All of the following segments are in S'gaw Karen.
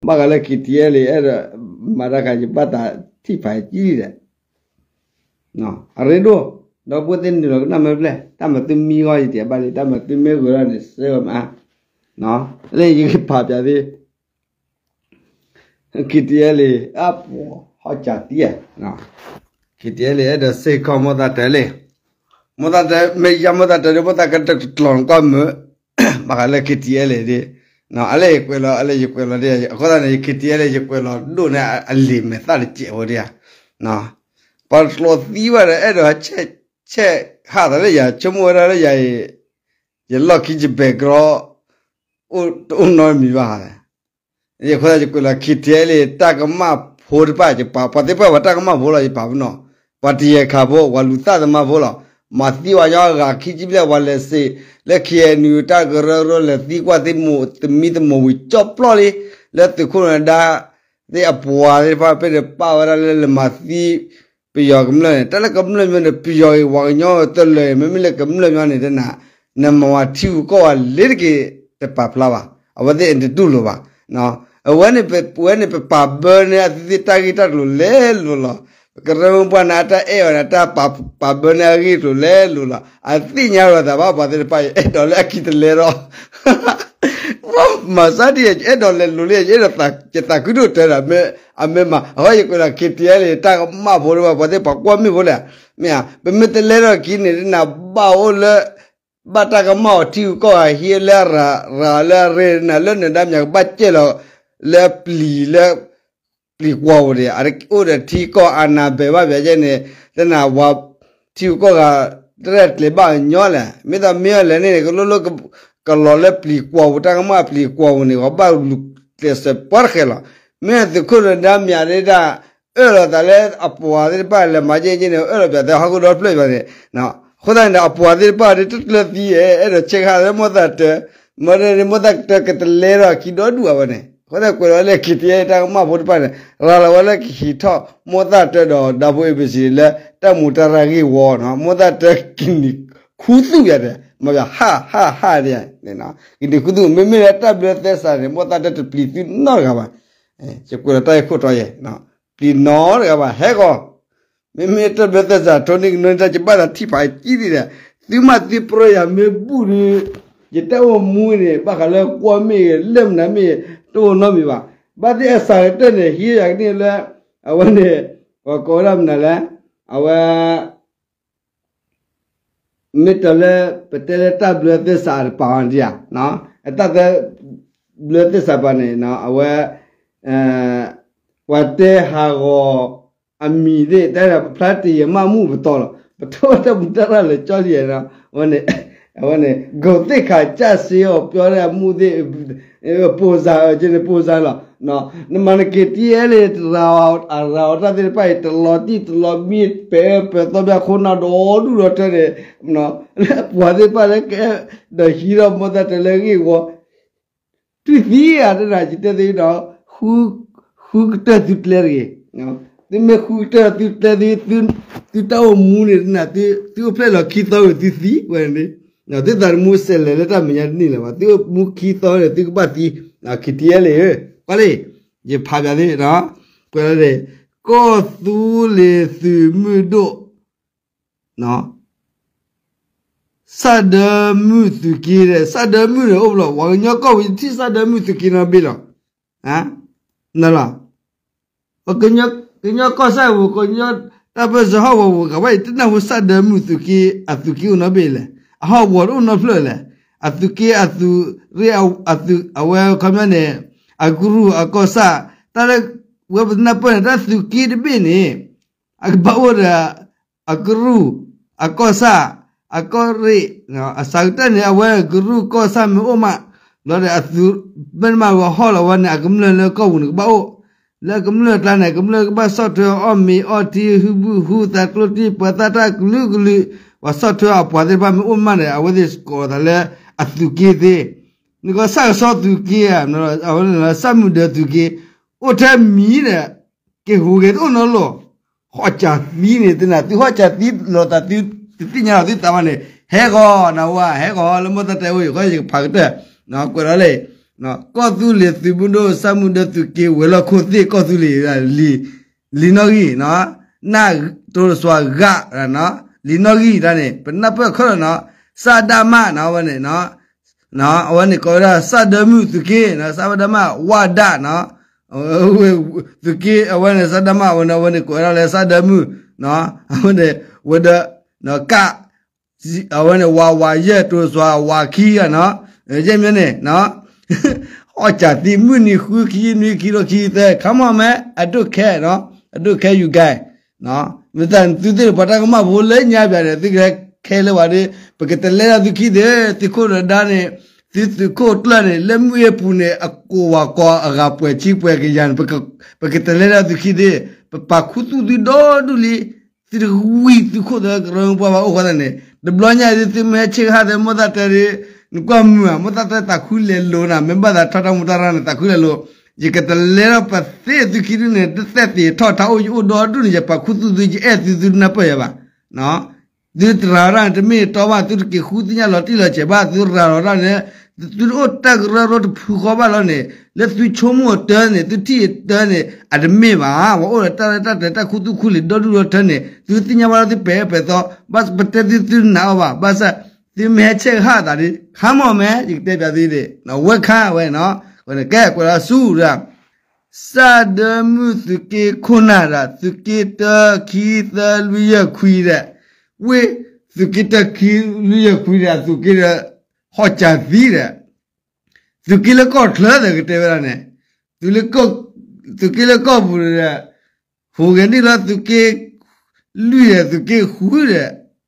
ဘၣ်ဃးလၢ ခံထံအဲလ့ၣ် အဲၣ်ဒိးမၤတၢ်ခါ ယဘၣ်သးထံၣ်ဖးယံာ်ဒံးဒီး အရ့ဒိၣ်, ဒီပုၢ်ဝဲၢ်သ့ၣ်နုာ်လီၤကနၣ်မ့ၢ်ဖျဲၣ် တၢ်မၤသုမံဂီၢ်ယံာ်တံၢ်ဘၣ်လံ တၢ်မၤသုမ့ၢ်ဂုၤထီၣ်န့ၣ် စ့ၢ်ကီးမး, လၢယကဖးပၠးသ့ၣ် ခံထံအဲလ့ၣ် အပှၤဟီၣ်စၢ်သံဧါ, ခံထံအဲလ့ၣ် အဲၣ်ဒိးစ့ၢ်ကီးမိၢ်သးတၢ်လံ, မိၢ်သးတၢ် မ့ၢ်ယါမိၢ်သးတၢ်ဒီး မိၢ်သးကတကျီၤနကီၢ်မုာ် ဘၣ်ဃးလၢ ခံထံအဲလ့ၣ် ဒ်, အလဲၤယကွဲးလီၤ အလဲၤယကွဲးလီၤ ဒ် အဃိသတးန့ၣ် ခံထံအဲလ့ၣ် ယကွဲးလီၤဒိၣ်န့ၢ်အလံာ်မဲာ်သၣ်တစဲးဖိဒ်ဧါ, ပှၤကျိးသံဘၣ်ဒီး အဲၣ်ဒိးဆဲး, ဆဲးဟးသးလၢယၤ ဆိကမိၣ်ဝဲဒၣ်လၢယၤအံၤ ယလီၢ်ခံယ background တအိၣ်နီတမံၤဘၣ်, အဃိသတးယကွဲးလီၤ ခံထံအဲလ့ၣ် တၢ်ကမၣ်ဖိတဖၣ် ယပာ် ပှၤသ့ၣ်တဖၣ်ပှၤတၢ်ကမၣ်ဖိလီၤ ယပာ်ပနီၣ်, ပှၤတယဲၢ်ခးဖိ ပှၤလူၤသၣ်သမါဖိလီၤ, မၤသံပှၤညီဂၤခံဆံဘျဲၣ် ပှၤလဲၤစ့း လၢ KNU တၢ်ကရၢကရိ လဲၤသံကွၢ်သ့ၣ်မိၢ်သမံသမိးဝံၤ ကၠီၣ်ပျီလံ, လၢသုးခိၣ်နဒါ သ့ၣ်အပှၤသ့ၣ်တဖၣ် ဖဲန့ၣ်ပာ်ဝဲဒၣ်လၢလဲၤမၤသံ ပယီၤကမျၢၢ်န့ၣ် တၢ်လၢကမျၢၢ်ညီန့ၣ် ပယီၤဂ့ၤ ပှၤကညီတလၢာ်ဂ့ၤ မ့မ့ၢ်လၢကမျၢၢ်ညီန့ၣ် တနၤ နမၤဝဲထံဂုၤကီၢ်ဂၤလ့ၤတက့ၤ တပာ်ဖျါဘၣ်, အဝဲသ့ၣ်တတူၢ်လိာ်ဘၣ်, အဝဲန့ၣ် ပဝဲန့ၣ် ပပာ်ဘၢန့ၢ်အသုသ့ၣ်တၢ်ဂ့ၢ်တၢ်ကျိၤလဲၤလိၤလီၤ, ပကရၢမိၢ်ပှၢ်န့ၣ် အတၢ်အဲၣ်အီၤန့ၣ် တၢ်ပာ်ဘၢန့ၢ်အဂ့ၢ်ကျိၤလဲၤလိၤလီၤ, အသ့ၣ်ညါလီၤသးဘၣ် ပှၤသ့ၣ်တဖၣ် ယအဲၣ်ဒိးလၢအခံတလဲဒီး မၤစၢ်ဒ်ယအဲၣ်ဒိးလဲၤလိၤလံ ယအဲၣ်ဒိး ယသးခုဒိၣ်တၢ်ဒီး အမ့ၢ်မး အဃိယကွဲးလီၤ ခံထံအဲလ့ၣ် တၢ်ကမၣ်ဖိတဖၣ် ပှၤသ့ၣ်ပှၤကွီၢ်မ့ၢ်ဖိလဲၣ်, မ့ၢ်ဧါ ပမ့ၢ်တလဲဒီးခံန့ၣ် တနၤဘၣ်အိၣ်လၢ ဘၣ်တၢ်ကမၣ်အီၤထံဂုၤကီၢ်ဂၤ ဟံးလၢအရၤ ရၤလၢအရ့နၤ လၢနဒါမၠးကဘၣ်ကဲလီၤ လၢပျံၤလၢ ပျံၤကွီၢ်ပူၤန့ၣ် အိၣ်ဒီးထံကီၢ်အနၢ်ဘဲၤဘၣ်ပၠးကဲန့ၣ် တနၤဝဲ ထံဂုၤကီၢ်ဂၤ တရဲၣ်ကျဲၤဘၣ်ညီလဲၣ်, မ့ၢ်သးမ့ၢ်အီၤလဲၣ်န့ၣ် ကလိၣ်လိၣ် ကလီၤလၢပျံၤကွီၢ်ပူၤ တၢ်ကမၣ်ပျံၤကွီၢ်ပူၤန့ၣ် ကဘၣ်လူၤကျဲးစၢးပှၤတဃဲၤလီၤ, မ့ၢ်သုးခိၣ်နဒါမၠးဒၣ် အၢၣ်လီၤသးလၢအပှၤသ့ၣ်တဖၣ်လဲၤမၤကဲကဲန့ၣ် အၢၣ်လီၤပၠးသးဟီၣ်ခိၣ်ဒီဖျၢၣ်ဘၣ်န့ၣ်, အဃိသတးန့ၣ်ဒီး အပှၤသ့ၣ်တဖၣ်ဒ်တကျၢၤသံ အဲၣ်ဒိးဆဲးကဟၣ်လၢမိၢ်သးတၢ် မ့ၢ်ဒ်န့ၣ် မိၢ်သးတၢ်ကတလဲဒီးခံဒီဒူၣ်အဝဲန့ၣ် အဃိသတးကွဲးလီၤလၢ ခံထံအဲလ့ၣ် တၢ်ကမၣ်ဖိတဖၣ်န့ၣ် ရၤလီၤဝဲလၢကဟံးထီၣ်မိၢ်သးတၢ်ဒီး ဒီဖိ အ့ဘ့ၣ်စံၣ် လၢတၢ်မူးတၢ်ရၢ်ဂ့ၢ်ဝီန့ၣ် မိၢ်သးတၢ်ကနံၤခူသူၣ်ယၤဒီး မၤပၠးဟးဟးဟးန့ၣ် ကနံၤခူသူၣ် မ့မ့ၢ်လၢတၢ်ဘျၢသဲစးန့ၣ် မိၢ်သးတၢ်တပျံၤသုနီတဂၤဘၣ်, ယကွဲးလီၤတၢ်အံၤခိၣ်တီယဲၢ် ပျံၤနီတဂၤဘၣ် ဟဲဂီၤ မ့မ့ၢ်တၢ်ဘျၢသဲစး ထိၣ်နံၣ်ကနိတၢ် ယဘၣ်သးထံၣ်ဖးကံဒ်ဒီး သုမၤသုပြၢယၤမ့ၢ်ဘူၣ်ဒီး ယတၢ်အိၣ်မူန့ၣ် ဘၣ်ဃးလၢကွီၢ်မ့ၢ်ဂ့ၤ လၢမနုၤမ့ၢ်ဂ့ၤ တအိၣ်နီတမံၤဘၣ်. ဘၣ်သ့ၣ်အစှၤကတၢၢ်န့ၣ် ဟံးယၤကန့ၢ်လၢ အဝဲန့ၣ် ပှၤကိးဝဲဒၣ်မနုၤလဲၣ် အဝဲ မ့ၢ်တၢ်လၢ ပတဲလၢတၢ်ဘျၢသဲစးတပၤအီၤဒံးဧါ, တၢ်ဘျၢသဲစးပၤန့ၣ် အဝဲ ပှၤတဲဟးဂီၤအမံၤသ့ၣ် တၢ်ဖျါတယံာ်မးမူၢ်ပတီၢ်လီၤ. ပထီၣ်တၢ်မူးတၢ်ရၢ်လၢာ်ကၠီလံ, အဝဲန့ၣ် အဝဲန့ၣ် ဂုာ်သ့ၣ်ခးကၢ်စ့အီၤ ပျီဒၣ်အမူၢ်သ့ၣ် ပိၢ်စၢ်အီၤက့န့ၣ် ပိၢ်စၢ်လီၤ. နမၤနက့ၤတံၢ်အဲလ့ၣ် တရၤအီၤတၢ်သ့ၣ်တဖၣ်အံၤ တလီၤတံၢ်တလီၤမံ ပဲာ်အၢပဲာ်သီဘၣ်ခိၣ်နၢ်ဒီဒူၣ်ဒီထၢန့ၣ် လၢပှၤသ့ၣ်တဖၣ်လၢကအဲၣ်ဒိးဟံးထီၣ်မိၢ်သးတၢ်လၢဂ့ၢ်ဝီ တုၤသံဧါ တနၤယတဲသုဒီး ဃုကတၢၢ်သုကျဲတဂ့ၤ. သုမ့ၢ်ဃုကတၢၢ်သုကျဲသု သုတၢ်အိၣ်မူန့ၣ် တနၤ သုအိၣ်ဖျဲၣ်လီၤခံသီဝံၤသုသံဝဲန့ၣ်, သုသးတမူစဲးလဲၤလၢတၢ်မဲာ်ညါတန့ၢ်လၢၤဘၣ်. သုအိၣ်မူခံသီန့ၣ် သုကဘၣ်သံ, ခံထံအဲလ့ၣ်ဧၢ, ကွၢ်လံ, ယဖးပၠးသု, ကွဲးလီၤန့ၣ် ကီၢ်သူလ့ၤသုးမုၢ်ဒိၣ် စၣ်ဒၢမုၢ်သုးက့ဒီး စၣ်ဒၢမုၢ်န့ၣ်အိၣ်ဘၣ်လီၤ. ပှၤကညီကီၢ်ပူၤ ယထံၣ်စၣ်ဒၢမုၢ်သုးက့နီတဘ့ၣ်လီၤ. နလီၤ ပကညီကီၢ်စဲၣ်ပူၤ ကညီတၢ်ပၢၢ်ဆၢဟီၣ်ကဝီၤပူၤ ကဘၣ်အံၤ တနၢ်ဟူစၣ်ဒၢမုၢ်သုးက့ အသုးက့အိၣ်နီတဘ့ၣ်လဲၣ်. အဟီၣ်ကဝီၤတအိၣ်နီတဖျၢၣ်လဲၣ်. အသုးက့အသုးရ့ၣ် အဝဲခီပညီန့ၣ် အကရူၢ်အကီၢ်ဆၣ် တၢ်လၢ ဝဲပနၢ်ပၢၢ်န့ၣ် တၢ်သုးက့တဘ့ၣ်န့ၣ် အကဘၣ်အိၣ်ဒီး အကရူၢ် အကီၢ်ဆၣ် အကီၢ်ရ့ၣ် အစှၤကတၢၢ်န့ၣ် အဝဲကရူၢ်ကီၢ်ဆၣ်မ့ၢ်အိၣ်မး လီၤဒီးအသုး မ့ၢ်တမၤဝဲဟီၣ်လီၤဝဲန့ၣ် အကမျၢၢ်လၢကီၢ်ပူၤန့ၣ် ကဘၣ်အိၣ် လၢကမျၢၢ်အကျါန့ၣ် ကမျၢၢ်ကဘၣ်ဆီၣ်ထွဲအီၣ်မ့ၤအီထံ ဟုဘုဟုသးကျိထံ ပှၤသၣ်တၢ်ကလုာ်ကလုာ် ပှၤဆီၣ်ထွဲအပှၤသ့ၣ်တဖၣ်မ့ၢ်အိၣ်မးန့ၣ် အဝဲသ့ၣ်ကိးသးလၢ အသုးက့သ့ နကီၢ်စၣ်ကဆီသုးက့ဧါ အဝဲစၣ်မုၢ်ဒၢသုးက့ အိၣ်ထဲမံၤဒီး က့ၤဟူးဂဲၤတအိၣ်နီတလီၢ် ဟီၣ်စၢ်သံန့ၣ် တနၤ သုဟီၣ်စၢ်သံလီၤသးသု တသ့ၣ်ညါလီၤသုသးဘၣ်န့ၣ် ဟဲဂီၤနဝဲ ဟဲဂီၤလၢမိၢ်သးတဲဝဲ ယဃီယကဖးကတၢၢ် ကွဲးလီၤလံ ကီၢ်သူလ့ၤသုးမုၢ်ဒိၣ် စၣ်မုၢ်ဒၢသုးက့ဝဲၤလီၢ်ခိၣ်သ့ၣ် ကီၢ်သူလ့ၤ လံာ်နီၣ်ဂံၢ်, နၢ်တိစှၤဂၤ, လံာ်နီၣ်ဂံၢ်တၢ်န့ၣ် ပနၢ်ပၢၢ်ခီလီၤနီၤ, စၣ်ဒၣ်မၣ်နီၤ အဝဲန့ၣ် အဝဲန့ၣ်ကိးဝဲဒၣ် စၣ်ဒၢမုၢ်သုးက့, စၣ်ဒၣ်မၣ် ဝၣ်ဒၣ်နီၤ, သုးက့ အဝဲန့ၣ် စၣ်ဒၣ်မၣ် အဝဲန့ၣ် အဝဲန့ၣ်ကိးဝဲဒၣ်လၢစၣ်ဒၢမုၢ်, အဝဲန့ၣ် ဝဲဒၣ် ကၣ် အဝဲန့ၣ် ဝးဝးယဲၢ် တိစှၤဝးခံဂၤနီၤ, ယဲၢ်မ့ၢ်န့ၣ် ဟီၣ်စၢ်သံ မုၢ်နံၤဃု ခံနွံ ခံထိခံသၢ ခါမီၢ်မဲ အဒိၣ်ခဲနီၤ, အဒိၣ်ခဲ you guys, မ့ၢ်သးသုသ့ၣ်တဖၣ်တၢ်ကမၣ်ဖိလၢညါပၠးန့ၣ် သုကဟဲခဲလၢာ်ဝဲဒီး ပကတလဲထီၣ်သုခံသ့ၣ် သုးခိၣ်ဒီးဒါန့ၣ်, သုသုးခိၣ်ကျၢၢ်န့ၣ် လၢမုၢ်အ့ၣ်ပူၤန့ၣ် အကိးဝဲကိးအဂၤပှဲၤဆံပှဲၤကယၤန့ၣ် ပကတလဲထီၣ်သုခံသ့ၣ် ပပာ်ခူသူၣ်သုဒီဒူၣ်လံ သုတဝံသုးခိၣ်သၢကရၢမိၢ်ပှၢ်ဘၣ်အိၣ်ဃီသတးန့ၣ် တဘျီညါအံၤဒ်သုမ့ၢ်ဟဲဆ့ကဟၣ်သဲ မိၢ်သၣ်တဲဒ် နကွၢ်မုာ်ဧါ မိၢ်သၣ်တဲသးခူလဲၤလိၤနၤ မ့ၢ်ဘၣ်သးထီၣ်တၢ်မူတၢ်ရၢ်န့ၣ် သးခူလဲၤလိၤ, ယကတလဲထီၣ်ပသ့ၣ်သုခံဒုန့ၣ် တသဲၣ်သ့ၣ်ထီၣ်ထါအိၣ်ယအိၣ်ဒီဒူၣ်န့ၣ် ယပာ်ခူသူၣ်သု ယအဲၣ်သု သုတနၢ်ပၢၢ်ယၤဘၣ် သုတရၤလီၤတၢ်န့ၣ် တမ့ၢ်တီဘၣ် သုတက့ၤဃုသ့ၣ်ညါလီၤတံၢ်လီၤဆဲးဘၣ် သုရၤလီၤတၢ်န့ၣ် သုတအိၣ်တၢ်ကရၢကရိတဖုဃီဘၣ်လီၤန့ၣ် လၢသုဆိကမိၣ်အတၢန့ၣ် သုထံၣ်အတၢန့ၣ် အတမ့ၢ်ဘၣ် ပှၤအိၣ်ဒီးတၢ်ရဲၣ်တၢ်ကျဲၤတၢ်ခူသူၣ်ခူလံာ်ဒီဒူၣ်ဒီထၢန့ၣ် သုသ့ၣ်ညါဘၣ်လၢသုပဲာ်ပဲာ်သီ ဘၣ်ပတဲသုသုနာ်အီၤဘၣ် ဘၣ်ဆၣ် သုမ့ၢ်ဟဲဆဲးကဟၣ်သးဒ် ခါမီၢ်မဲ ယကတဲပၠးသုဒ် ဝဲခါဝဲနီၤ ကဲကွဲးလီၤဆူဒီး စၣ်ဒၢမုၢ်သုးက့ခိၣ်နၢ်ဒီး သုးက့တၢ ခံ သၢ လွံၢ် ယဲၢ် ခွံဒီး ဝ့ၢ် သုးက့တၢ ခံ လွံၢ် ယဲၢ် ခွံဒီး သုးက့ဒီး ဟီၣ်စၢ်သံဒီး သုးက့လၢကီၢ်ချၢဒီးကတဲဝဲဒၣ်န့ၣ် သုးက့လၢကီၢ်ပူၤဒီး ဟူးဂဲၤနုာ်လီၤသုးက့လွံၢ်ဒီး သုးက့ဃုဒီး လၢဂၤဒီး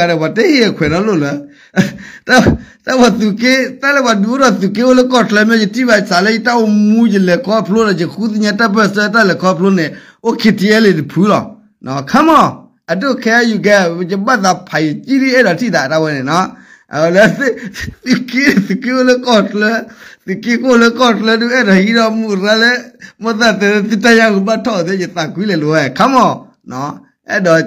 ပှၤတဟ့ၣ်အခွဲးနီတဘျီလၢၤ တၢ်ပှၤသုးက့ တၢ်လၢပှၤဒုးအိၣ်ထီၣ်သုးက့အိၣ်လၢကီၢ်ချၢမ့ၢ် ယထံၣ်ဘၣ်စးလၢယတၢ်အိၣ်မူ ယလဲၤခီဖျိဒီး ယဃုသ့ၣ်ညါတၢ်ပၢၢ်ဆၢတၢ်လဲၤခီဖျိန့ၣ် အိၣ် ခံထံအဲလ့ၣ် တဖုလီၤ. ခါမီၢ် အဒိၣ်ခဲ ယူၤကဲ ယဘၣ်သးဖးယံာ်ကံလံ အဲၣ်ဒိးထံၣ်သးတၢ်ဝဲန့ၣ်နီၤ လၢ သုးက့ သုးက့အိၣ်လၢကီၢ်ချၢ သုးက့အိၣ်လၢကီၢ်ချၢဒုး အဲၣ်ဒိးဟံးဒီးမူရၤလၢ မိၢ်သၣ်တဲသုတၢ်ယါကဘၣ်ထီၣ်သ့ ယသးကွံလဲၤလိၤဝဲ ခါမီၢ် အဲၣ်ဒိး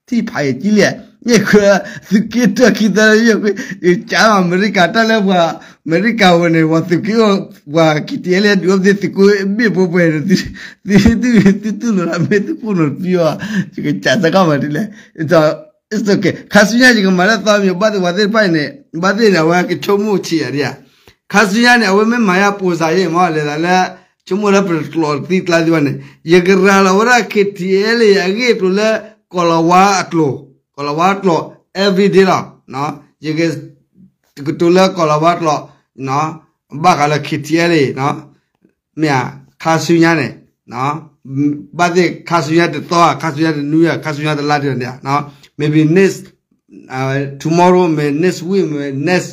ထံၣ်ဖးယံာ်ကံလံ ယဲၢ်ခွဲ သုးက့တၢ ခံ သၢ ယဲၢ်ခွဲ ယကးအမဲရကၤတၢ်လၢပှၤ အမဲရကၤဝဲန့ၣ် ပှၤသုးက့အိၣ် ပှၤ ခံထံအဲလ့ၣ် ဒုးအိၣ်သ့ၣ်သုးက့ဘ့ၣ်ပှဲၤပှဲၤန့ၣ် သုတူၢ်လိာ်လၢမ့ၢ်သုကူၣ်လိာ်တပံၤအီၤ ယကစးစ့ၢ်ကီးမးဒ်လဲၣ် it's okay ခါဆူညါ ယကမၤလၢသီမံၤ ဘၣ်သ့ၣ်ပှၤသ့ၣ်တဖၣ်အံၤန့ၣ် ဘၣ်သ့ၣ်န့ၣ် အဝဲကဆိကမိၣ်ဆံးယၤဒ်ဧါ ခါဆူညါန့ၣ် အဝဲမ့ၢ်မၤယါပိာ်စးယဲၢ်မး လဲၤသးလၢ ဆိကမိၣ်လၢပတကျိးသံကျါသ့ၣ်တဖၣ်န့ၣ် ယကရၤလီၤဝဲဒၣ် ခံထံအဲလ့ၣ် အဂ့ၢ်အကျိၤလၢ ကီၢ်လီၤဝါအကျိာ် ကီၢ်လီၤဝါကျိာ် everyday လီၤ ယက ကတိၤလၢကီၢ်လီၤဝါကျိာ် ဘၣ်ဃးလၢ ခံထံအဲလ့ၣ် မ့ၢ်ဧါ ခါဆူညါန့ၣ် ဘၣ်သ့ၣ်ခါဆူညါတသီ ခါဆူညါတနွံ ခါဆူညါတလါဒ်န့ၣ် maybe next tomorrow မ့ၢ် next week မ့ၢ် next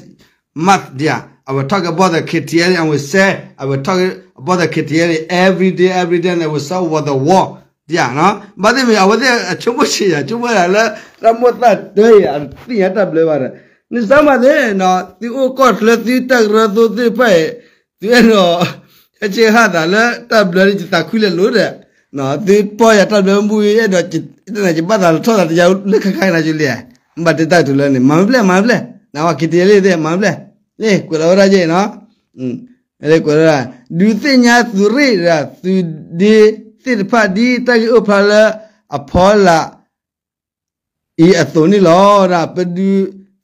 month ဒ်ဧါ I will talk about the ခံထံအဲလ့ၣ် I will say I will talk about the ခံထံအဲလ့ၣ် every day every day and I will say over the wall ဒ်ဧါ ဘၣ်သ့ၣ်မ့ၢ် အဝဲသ့ၣ်အဆိကမိၣ်ဆံးယၤ ဆိကမိၣ်ယၤလၢ တၢ်မိၢ်သၣ်တၢအံၤ အသ့ၣ်ညါတၢ်ဘျၢဘၣ်ဒီး နစၢ်မၤသ့ၣ်နီၤ သုအိၣ်ကီၢ်ချၢသုတၢ်ကရၢသိသ့ၣ်တဖၣ်အံၤ သုအဲၣ်ဒိး ဟဲဆ့ကဟၣ်သးလၢတၢ်ဘျၢဒ်ယသးခုလဲၤလိၤဒီး သုပီၢ်ယၤတၢ်ဘျၢမ့ၢ်ဘူၣ် အဲၣ်ဒိး တနၤယဘၣ်သးလီၤထီၣ်သးတယါလၢခါခါနၤကလဲၣ် မ့ၢ်ဘၣ်တဲတၢ်ကတိၤလၢန့ၣ် မၤမ့ၢ်ဖျဲၣ် မၤမ့ၢ်ဖျဲၣ် နဝဲ ခံထံအဲလ့ၣ်သ့ၣ် မၤမ့ၢ်ဖျဲၣ် လ့ၣ်ကွဲးလီၤဝဲဒၣ်ယဲၢ်နီၤ လ့ၣ်ကွဲးလီၤဝဲဒၣ် ဒုးသ့ၣ်ညါသုးရ့ၣ်ဒီးသုးဒ့သ့ၣ်တဖၣ် ဒ်တၢ်ဂ့ၢ်အိၣ်ဖျါလၢအဖီလာ် အံၤအသိးန့ၣ်လီၤ. ပဒုး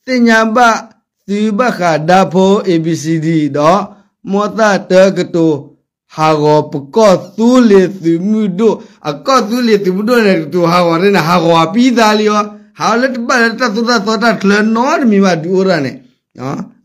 သ့ၣ်ညါဘၣ်သုဘၣ်ဃးဒါဖိ A B C D ဒီး မိၢ်သၣ်တၢကတိၤဟးဂီၤပကီၢ်သူလ့ၤသုးမုၢ်ဒိၣ် အကီၢ်သူလ့ၤသုးမုၢ်ဒိၣ်န့ၣ် ကတိၤဟးဂီၤန့ၣ် ဟးဂီၤအပံသါလံအီၤ ဟးလၢတဘၣ်လၢတၢ်သိၣ်တၢ်သီတၢ်ချၢနီတမံၤဘၣ် ဒုးအိၣ်ဒၣ်န့ၣ်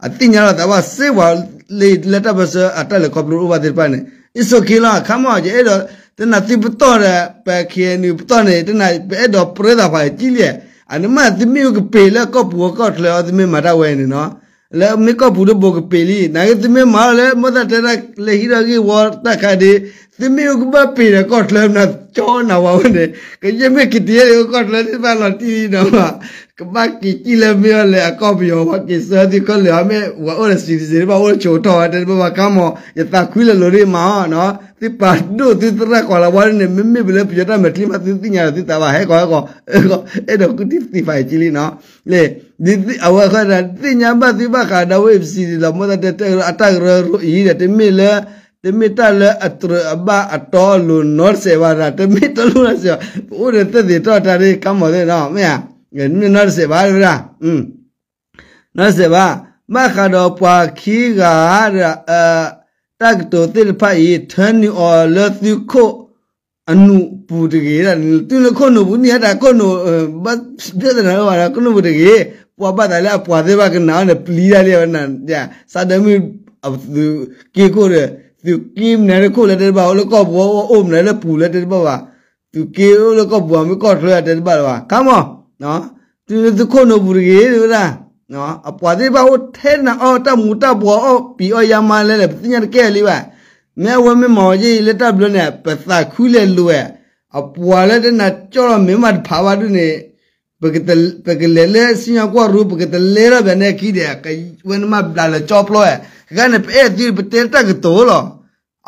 အသ့ၣ်ညါလီၤသးဘၣ်စ့ၢ်ကီးလၢတၢ်ပၢၢ်ဆၢအတၢ်လဲၤခီဖျိအိၣ်ဘၣ်သ့ၣ်တဖၣ်န့ၣ် it's okay လီၤ ခါမီၢ် ယအဲၣ်ဒိး တနၤသုပတီၢ်ဒီး ပ K N U ပတီၢ်န့ၣ် တနၤပအဲၣ်ဒိးပြၢသးဖးကံလံ အန့ၣ်မး သုမ့ၢ်အိၣ်ကပ့ၤလၢကီၢ်ပူၤအကီၢ်ချၢအီၤ သုမ့ၢ်မၤတၢ်ဝဲန့ၣ်နီၤ လၢမ့ၢ်ကီၢ်ပူၤတဘိကပ့ၤလံ နာ်က့သုမ့ၢ်မၤလီၤလၢ မိၢ်သၣ်တဲတၢ်လၢဟံးထီၣ်ဂ့ၢ်ဝီတၢ်ခါဒ့ သုမ့ၢ်အိၣ်ကဘၣ်ပ့ၤဒီးကီၢ်ချၢမနၤ ကၠီနၤဝဲဝဲန့ၣ် ကယဲၢ်မ့ၢ် KTLA အိၣ်ကီၢ်ချၢသ့ၣ်တဖၣ်လီၤတံၢ်လံဒီး ကဘၣ်က့ၤစံၣ်လၢမ့ၢ်အီၤလဲၣ် အကီၢ်ပယီၤ ပှၤက့ၤဆှၢသုးကီၢ်လၢာ် အမ့ၢ်ဝဲအိၣ်ဒီး citizen တဖၣ်အိၣ်လၢဆိးထီၣ်ဝဲတဲတဘၣ်ဘၣ် ခါမီၤ ယသးခုလၢာ်လိၤဒ်မးအီၤနီၤ သုပာ်ဒိၣ်သုသရၣ်ကွၢ်လီၤဝဲန့ၣ် မ့မ့ၢ်ပလၢပယီၤတၢ်မဲာ်ချံမး သုသ့ၣ်ညါဒီးသုသးဘၣ် ဟဲကီးဟဲကီး အဲၣ်ဒိးဃုထံၣ်သ့ၣ်ဖးအံၤကလံနီၤ လၢ အဝဲဃီဒီး သ့ၣ်ညါဘၣ်သုဘၣ်ဃးဒီးဝဲ ပစံးဒ်လီၤ မ့ၢ်သတးတဲအတၢ်ကရၢကရိအံၤဒီး တမ့ၢ်လၢ တမ့ၢ်တၢ်လၢအတြၢၤအဘၣ်အတီအလိၤနီတစဲးဘၣ်ဒီး တမ့ၢ်တၢ်လိၣ်နီတစဲးဘၣ် ပအိၣ်ဒီးသ့ၣ်သ့ၣ်တီၢ်တၢ်ဒ်ခါမီၤသ့ၣ်နီၤ မ့ၢ်ဧါ မ့ၢ်နီတစဲးဘၣ်ဝဲဒၣ် နီတစဲးဘၣ် ဘၣ်ဃးဒီးပှၤခံဂၤ တၢ်ကတိၤသ့ၣ်တဖၣ်အံၤ ထၢနုာ်အီၤလၢသုခိၣ် အနူးပူၤတဂ့ၤ, တုၤလၢခိၣ်နူာ်ပူၤန့ၣ် တၢ်ခိၣ်နူာ် ဘၣ်သနာ်ဘၣ် ခိၣ်နူာ်ပူၤတဂ့ၤ, ပှၤဘၣ်သးလၢအပှၤသ့ၣ်တဖၣ်ကနာ်အီၤန့ၣ် ပျံၤတၢ်လံဝဲနၤ, စးဒၣ်မုၢ် သုးက့ခိၣ်ဒီး သုးက့မနုၤလၢခိၣ်လၢတဲတဘၣ် အိၣ်လၢကီၢ်ပူၤအိၣ်မနုၤလၢပူၤလၢတဲတဘၣ်ဘၣ်, သုးက့အိၣ်လၢကီၢ်ပူၤအမ့ၢ်ကီၢ်ချၢတဲတဘၣ်လၢၤဘၣ်, ခါမီၤ တုၤလၢသုခိၣ်နူာ်ပူၤတဂ့ၤဝဲဒၣ်, အပှၤသ့ၣ်တဖၣ်အိၣ်ထဲနၤအီၣ်တၢ်မူၤတၢ်ဘှီးအီၣ် ပံၤအီၣ်ယါမါလဲၣ်လဲၣ် ပသ့ၣ်ညါတကဲလံဘၣ်, မ့ၢ်အဝဲမ့ၢ်မၤဝဲယဲအံၤလၢတၢ်ဘျၢန့ၣ် ပသးခုလဲၤလိာ်ဝဲ, အပှၤလၢတနၤကၠီၣ်လီၤမ့ၢ်မးတဖးဘၣ်ဒ်န့ၣ် ပကလဲၤလၢစံၣ်ညီၣ်ကွီၢ်ရူ ပကတလဲထီၣ်ဘၣ်န့ၣ်အခံဒီး ဝဲနမၤဘျးလၢကၠီပျီဧါ, တခါန့ၣ် ပအဲၣ်သုပတဲတၢ်ကတိၤလီၤ.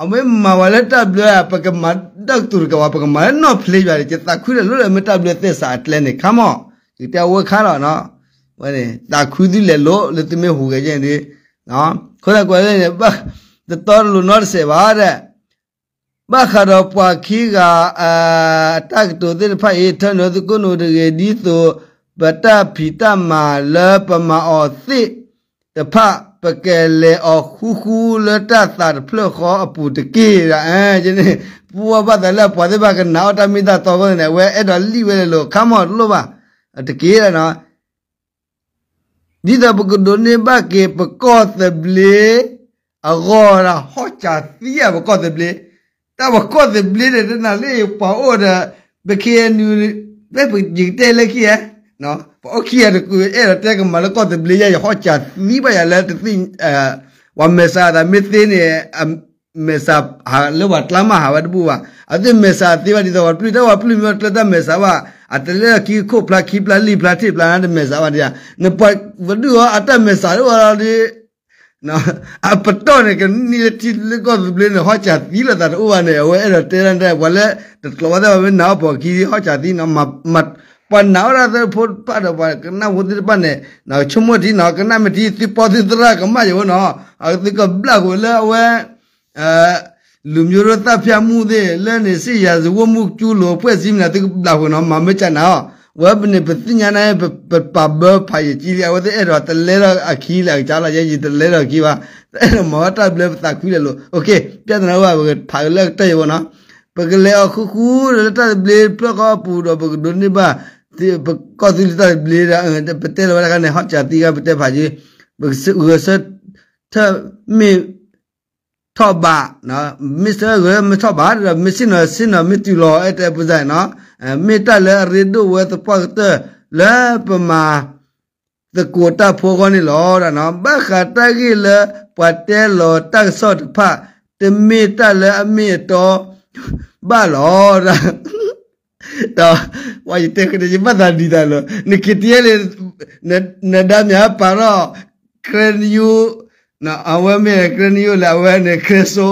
အမ့ၢ်မၤဝဲလၢတၢ်ဘျၢဧါ ပကမၤတၢ်ကတိၤတကးဘၣ် ပကမၤလၢနီၢ်ဖျ့ဘၣ်ဒီး ယသးခုလဲၤလိာ်လၢမ့ၢ်တၢ်ဘျၢသဲစးအကျဲန့ၣ် ခါမီၤ, ယကတဲအဝဲခါလီၤ, ဝဲန့ၣ် သးခုသုလဲၤလိာ်လၢသုမ့ၢ်ဟူးဂဲၤယဲန့ၣ်ဒီး, ခိၣ်သးကွဲးန့ၣ် တတီတလိၤနီတစဲးဘၣ်ဒီး ဘၣ်ဃးဒီးပှၤခံဂၤ တၢ်ကတိၤသ့ၣ်တဖၣ်အံၤ ထၢနုာ်သုခိၣ်နူာ်တဂ့ၤ ဒ်သိး ပတၢ်ဖံးတၢ်မၤလၢပမၤအီၤသ့ၣ်တဖၣ် ပကလဲၤအီၤဃူဃူလၢတၢ်သးတဖျၢၣ်ဃီအပူၤတက့ၢ်. န့ၣ် ပှၤဘၣ်သးလၢအပှၤသ့ၣ်တဖၣ်ကနာ်အီၣ်တၢ်မ့ၢ်တၢ်တီအဃိန့ၣ် အဝဲအဲၣ်ဒိးလံၣ်ဝဲလဲၤလိာ် ခါမီၤတလိၣ်ဘၣ်, တက့ၢ်လီၤ ဒ်သိးပကဒိးန့ၢ်ဘၣ်က့ၤ ပကီၢ်သဘျ့အဂီၢ်ဒီး ဟီၣ်စၢ်သံဧါ ပကီၢ်သဘျ့, တၢ်ပကီၢ်သဘျ့န့ၣ် တနာ်လၢပှၤအိၣ်ဒီး ပ ခ့အဲၣ်ယူၣ် ဖဲပယကတဲလၢခံဧါ, ပအီၣ်ခံဂၤတကုး အဲၣ်ဒိးတဲကမၤလၢကီၢ်သဘျ့ယါ ယဟီၣ်စၢ်သံဘၣ်ယၤလၢတသ့ၣ် ပှၤမဲာ်ဆှးအသးမ့ၢ်သ့န့ၣ် မဲာ်ဆှးလၢပှၤကျါမၤဟးဝဲတဘူၣ်ဘၣ်, အသ့ၣ်မဲာ်ဆှးသ့ဘၣ်ဒ်သိးပှၤပျုၢ်တၢ်ပှၤပျုၢ်မ့ၢ်ကျၢၤတၢ်မဲာ်ဆှးဘၣ်, အတလဲၤလီၤခံခိၣ်ဖျါခံဖျါလံာ်ဖျါထံၣ်ဖျါနတမဲာ်ဆှးဘၣ်ဒံးဧါ, နပှၤပဒုၣ်အီၤအတၢ်မဲာ်ဆှးတအိၣ်လီၤဒီး အပတီၢ်န့ၣ် ကနံၣ်လၢထံလၢကီၢ်သဘျ့န့ၣ် ဟီၣ်စၢ်သံလီၤသးတအိၣ်ဘၣ်န့ၣ် အဝဲအဲၣ်ဒိးတဲဒၣ် ပှၤလၢတကျိၤဘၣ်သ့ၣ်ဘၣ်မ့ၢ်နာ်အီၣ်ပိာ်ခံဟီၣ်စၢ်သံနီၤ, ပှၤနာ်အီၣ်တၢ်သၢဖိတဖၣ်ဒီး ပှၤကနၣ်ဖိသ့ၣ်တဖၣ်န့ၣ် ဆိကမိၣ်ထံနီၤ ကနၣ်မ့ၢ်ထံ သုပီသုသရၣ်ကမၣ်ယဝဲနီၤ, သုကဘျၣ်ဃုာ်လၢအဝဲ လူမျိုးတုံးသတ်ဖြတ်မှုသ့ၣ် လၢန့ၣ် စစ်ရာဇဝတ်မှုကျူးလွန်အဖွဲ့အစည်းမနုၤ သုကဘျၣ်ဃုာ်နီၤ မၤမ့ၢ်ကနၤအီၤ, ဝဲပန့ၣ်ပသ့ၣ်ညါန့ၣ် ပပာ်ဘၢဖးယံာ်ကံလံ အဝဲသ့ၣ်အဲၣ်ဒိးတလဲထီၣ်အခံလၢအကစၢ်လီၤ ယဲယတလဲထီၣ်အခံဘၣ်, တအဲၣ်ဒိးမၤဝဲတၢ်ဘျၢပသးခုလဲၤလိာ်, ပြဿနာအိၣ်ဘၣ် ပကဖးလၢအကတၢၢ်ယဝဲနီၤ, ပကလဲၤအီၤဃူဃူလၢတၢ်သဘျ့ဖျၢၣ်ဃီအပူၤဒီး ပကဒိးန့ၢ်ဘၣ် ပကီၢ်သူလ့ၤတၢ်သဘျ့ဒီး ပတဲလီၤဝဲတခါန့ၣ် ဟီၣ်စၢ်သံဂၤပတဲဖးယံၤ, ပကဂဲၤဆၢထၢၣ်မ့ၢ် ထီၣ်ဘး, မ့ၢ်ဆၢဂဲၤမ့ၢ်ထီၣ်ဘးဒီး မ့ၢ်ဆ့ၣ်နီၤဆ့ၣ်နီၤ မ့ၢ်တုၤလီၤအဲၣ်တဲပူၤစၢ်နီၤ, မ့ၢ်တၢ်လၢအရ့ဒိၣ်ဝဲသပှၢ်ကတၢၢ်လၢပမၤသကိးတၢ်ဖိအဂီၢ်န့ၣ်လီၤ. ဘၣ်ဃးတၢ်ဂ့ၢ်လၢပှၤတဲလီၤတၢ်ကစီၣ်တဖၣ် တမ့ၢ်တၢ်လၢအမ့ၢ်အတီဘၣ်လီၤ. ဒီး ပှၤယတဲဃုာ်န့ၣ် ယဘၣ်သးနံၤတၢ်လီၤ န ခ့တယဲၢ်လံ နဒါမ့ၢ်ပာ်ထီၣ် ခရ့နယိ အဝဲမ့ၢ်ခရ့နယိလဲၣ် အဝဲန့ၣ် ခရ့စိ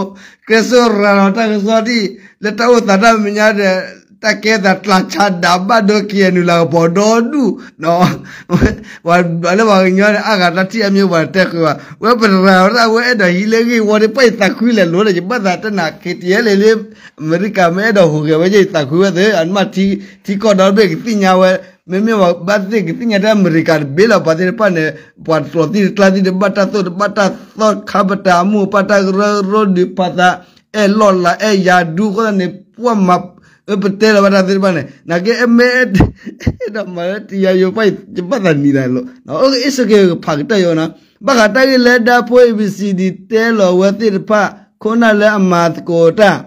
ခရ့စိရၤလီၤတၢ်ကစီၣ်ဒ် လၢတၢ်အိၣ်သးတၢ်မဲာ်ညါဒီး တၢ်ကဲသးကျါဆါဒးဘၣ်ဒိ ခ့ၣ်အဲၣ်ယူၣ် လၤကပီၤဒီဒူၣ် ပှၤလၢပှၤကညီန့ၣ် အါဂၤတၢ်ထံၣ်အါမံၤပှၤတဲဃုာ်ဘၣ် ဝဲပရၤဝဲဒၣ် ဝဲအဲၣ်ဒိးဟံးလၢဂ့ၢ်ဝီဒီး ပှၤယသးခုလဲၤလိၤဒီး ယဘၣ်သးတနာ် ခ့တယဲၢ်လံလံ အမဲရကၤမ့ၢ်အဲၣ်ဒိးဟူးဂဲၤဝဲ ယသးခုဝဲသ့ၣ် အမ့ၢ်ထံကီၢ်ဒီဘ့ၣ်ကသ့ၣ်ညါဝဲ မ့မ့ၢ်ပှၤဘၣ်သ့ၣ်ကသ့ၣ်ညါတၢ် အမဲရကၤတဘ့ၣ်လီၤ ပှၤသ့ၣ်တဖၣ်န့ၣ် ပှၤတကျိၤသံတကျါသံ တဘၣ်တၢ်သိၣ်တဘၣ်တၢ်သီခါပတာ်အမိၢ် ပာ်တၢ်ကရၢကရိဒုးဖးသး အဲၣ်လီၢ်လၤအဲၣ်ယၤဒူ အဃိသတးန့ၣ် ပှၤမၤ ပတဲလီၤဘၣ်တၢ်သ့ၣ်တဖၣ်န့ၣ် နာ်က့အမ့ၢ် အဲၣ်ဒိးမၤလၢတယၤယိၤပှၤ ယဘၣ်သးနံၤတၢ်လီၤ က့ၤစ့ၢ်ကီးဖးကတၢၢ်ယိၤနီၤ ဘၣ်ဃးတၢ်ဂ့ၢ်လၢဒၢဖိ A B C D တဲလီၤဝဲသ့ၣ်တဖၣ် ခိၣ်နၢ်လၢအမၤသကိးတၢ်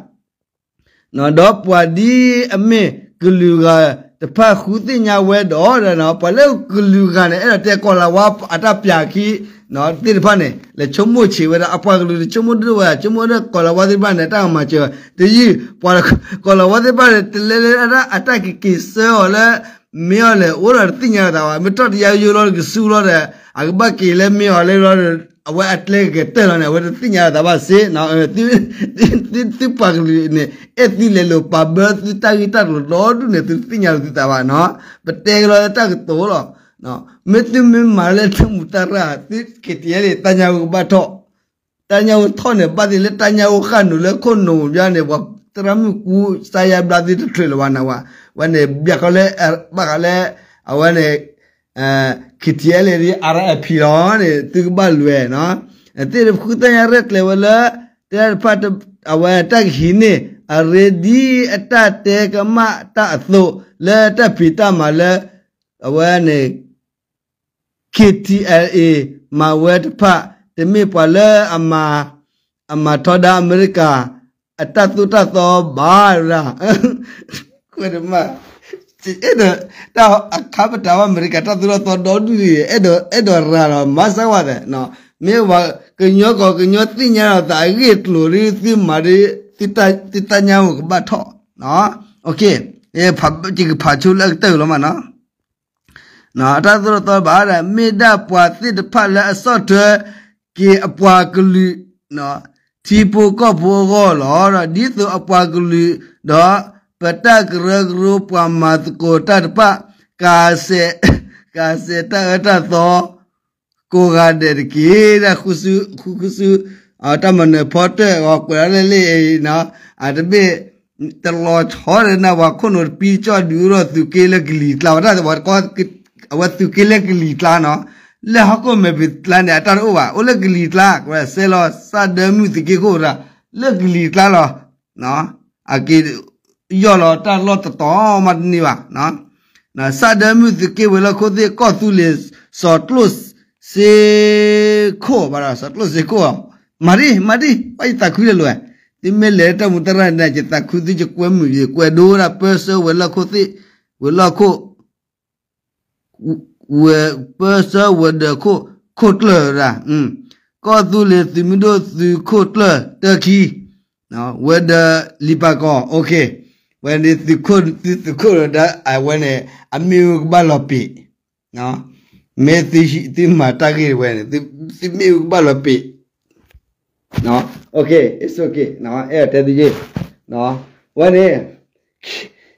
ဒီးပှၤဒ်အမ့ၢ်ကလုာ်ဂၤ တဖၣ်ဃုသ့ၣ်ညါဝဲဒီး ပှၤလၢကလုာ်ဂၤန့ၣ် အဲၣ်ဒိးတဲကီၤလၤဝါအတၢ်ပျၢ်ခံ သ့ၣ်တဖၣ်န့ၣ် လဲၤဆိကမိၣ်ဆံးဝဲဒၣ် အပှၤကလုာ်တဆိကမိၣ်ဒိၣ်ဝဲ ဆိကမိၣ်ဒိၣ်ကီၤလၤဝါသ့ၣ်တဖၣ်န့ၣ် တၢ်ကမၤစၢၤ တယုၢ် ပှၤကီၤလၤဝါသ့ၣ်တဖၣ်န့ၣ် တလဲၤလၢအတၢ်ကက့ၤဆၢအီၤလၢ မ့ၢ်အီၤလဲၣ် အိၣ်ဒီးတသ့ၣ်ညါလီၤသးဘၣ် မ့ၢ်ထီၣ်တယါယိလီၤကစူလီၤဒီး အကဘၣ်က့ၤလၢမ့ၢ်အီၤလဲၣ်လီၤဒီး အဝဲအကျဲကကတၢၢ်လီၤန့ၣ် အဝဲတသ့ၣ်ညါလီၤသးဘၣ်စ့ၢ် သုပှၤကလုာ်န့ၣ် အဲၣ်သုလဲၤလိာ်ပာ်ဘၢသုတၢ်ဂ့ၢ်တၢ်ကျိၤဒီဒူၣ်န့ၣ် သုတသ့ၣ်ညါလီၤသုသးဘၣ်နီၤ ပတဲကလီၤလၢတၢ်ကတိၤလီၤ မ့ၢ်သုမ့ၢ်မၤလၢတၢ်မူးတၢ်ရၢ် သု ခ့တံၣ်အဲလ့ၣ် တၢ်ညါဝဲကဘၣ်ထီၣ် တၢ်ညါဝဲထီၣ်န့ၣ် ဘၣ်သ့ၣ်လၢတၢ်ညါအိၣ်ဃာ်နုာ်လၢခိၣ်နူာ်ဘျီန့ၣ် ပှၤသရၣ်မုၣ်ကူစါယါဘျါသုတချုးလၢၤဘၣ်နဝဲ ဝဲန့ၣ် ဘၣ်ဃးလၢ ဘၣ်ဃးလၢ အဝဲန့ၣ် ခ့တံၣ်အဲလ့ၣ် အရအဖံလီၤန့ၣ် သုကဘၣ်လွဲၢ်နီၤ သ့ၣ်တဖုသၣ်ညါရဲၣ်ကျဲၤဝဲလၢ တဲတဖၣ် အဝဲတၢ်ကဟံးန့ၢ် အရ့ဒ်အတၢ်တဲကမၣ်တၢ်အသိး လၢတၢ်ဖံးတၢ်မၤလၢ အဝဲန့ၣ် ခ့တံၣ်အဲလ့ၣ် မၤဝဲတဖၣ် တမ့ၢ်ပှၤလၢအမၤ အမၤထီဒါအမဲရကၤ အတၢ်သိၣ်တၢ်သီဘၣ်ရၣ် ခွဲးတမး အဲၣ်ဒိး တၢ်အခါပတာ်ဝဲအမဲရကၤတၢ်သိၣ်တၢ်သီဒီဒူၣ် အဲၣ်ဒိး အဲၣ်ဒိးရၤလီၤ မၤစၢၤဝဲသ့ၣ် မ့ၢ်ပှၤကညီကီၢ်ကညီသ့ၣ်ညါလီၤသးအဂ့ၢ်အကျိၤ သုမၤဒ် သုတၢ်ညါအိၣ်ကဘၣ်ထီၣ် ယကဖးဆိလၢအကတၢၢ်လီၤမးနီၤ အတၢ်သိၣ်တၢ်သီဘၣ်ဒၣ် မ့ၢ်ဒၣ်ပှၤသ့ၣ်တဖၣ်လၢအဆီၣ်ထွဲက့ၤအပှၤကလုာ် ထံဖိကီၢ်ဖိအဂီၢ်လီၤ. ဒ်သိးအပှၤကလုာ်ဒီး ပတၢ်ကရၢကရိပှၤမၤသကိးတၢ်တဖၣ် ကးစဲး ကးစဲးတၢ်အၢတၢ်သီ ကိးဂၤဒဲးတက့ၢ်. တၢ်ဃုဆူ ဃုဆူ တၢ်မၤနၢၤဖီတၢၣ်အီၤကွဲးလီၤလၢလံ အတဘ့ၣ် တလီၤဆီဒီးနၢ်ပှၤခိၣ်နူာ်တပံတကၠီၣ် ဒုးအိၣ်ဒီးသုးက့လၢကလံၤကျါ ပှၤတၢ်သဝီတကီ အဝဲသုးက့လၢကလံၤကျါနီၤ လၢဟီၣ်ခိၣ်မဲာ်ဖံးကျါန့ၣ် အတၢ်တအိၣ်ဘၣ် အိၣ်လၢကလံၤကျါ ကွဲးစဲလီၤ စၢ်ဒၢမုၢ်သုးက့ခိၣ်ရၣ် လၢကလံၤကျါလီၤ အက့ၤ ယီၢ်လီၤတၢ်လီၢ်တတီၤမးတန့ၢ်ဘၣ် စၢ်ဒၢမုၢ်သုးက့ဝဲၤလီၢ်ခိၣ်သ့ၣ် ကီၢ်သူလ့ၤ စီၤကျိၣ်စ့ခိၣ် ဘၣ်ဒီး စီၤကျိၣ်စ့ခိၣ် မၤဒံ မၤဒံ ဘၣ်ယသးခုလၢလီၤ သုမ့ၢ်လဲၤလၢတၢ်မူတၢ်ရၢ်န့ၣ် ယသးခုသု ယကွဲမုာ် ယကွဲဒိဝဲဒၣ် ပၢဆှၢဝဲၤလီၢ်ခိၣ်သ့ၣ် ဝဲၤလီၢ်ခိၣ် ဝဲၤ ပၢဆှၢဝဲၤဒၢးခိၣ် ခိၣ်ကျၢၢ်ရၣ် ကီၢ်သူလ့ၤသုးမုၢ်ဒိၣ်သုးခိၣ်ကျၢၢ်တၢခံ ဝဲၤဒၢးလံာ်ပာ်ကီၤ ဝဲန့ၣ်သုးခိၣ် သုးခိၣ်ဒီး အဝဲန့ၣ် အမ့ၣ်အူကဘၣ်လီၤပံာ် မ့ၢ်သုမၤတၢ်ဂ့ၢ်ဝဲန့ၣ် သုမ့ၣ်အူကဘၣ်လီၤပံာ် အဲၣ်တဲသုယ့ၢ် ဝဲန့ၣ်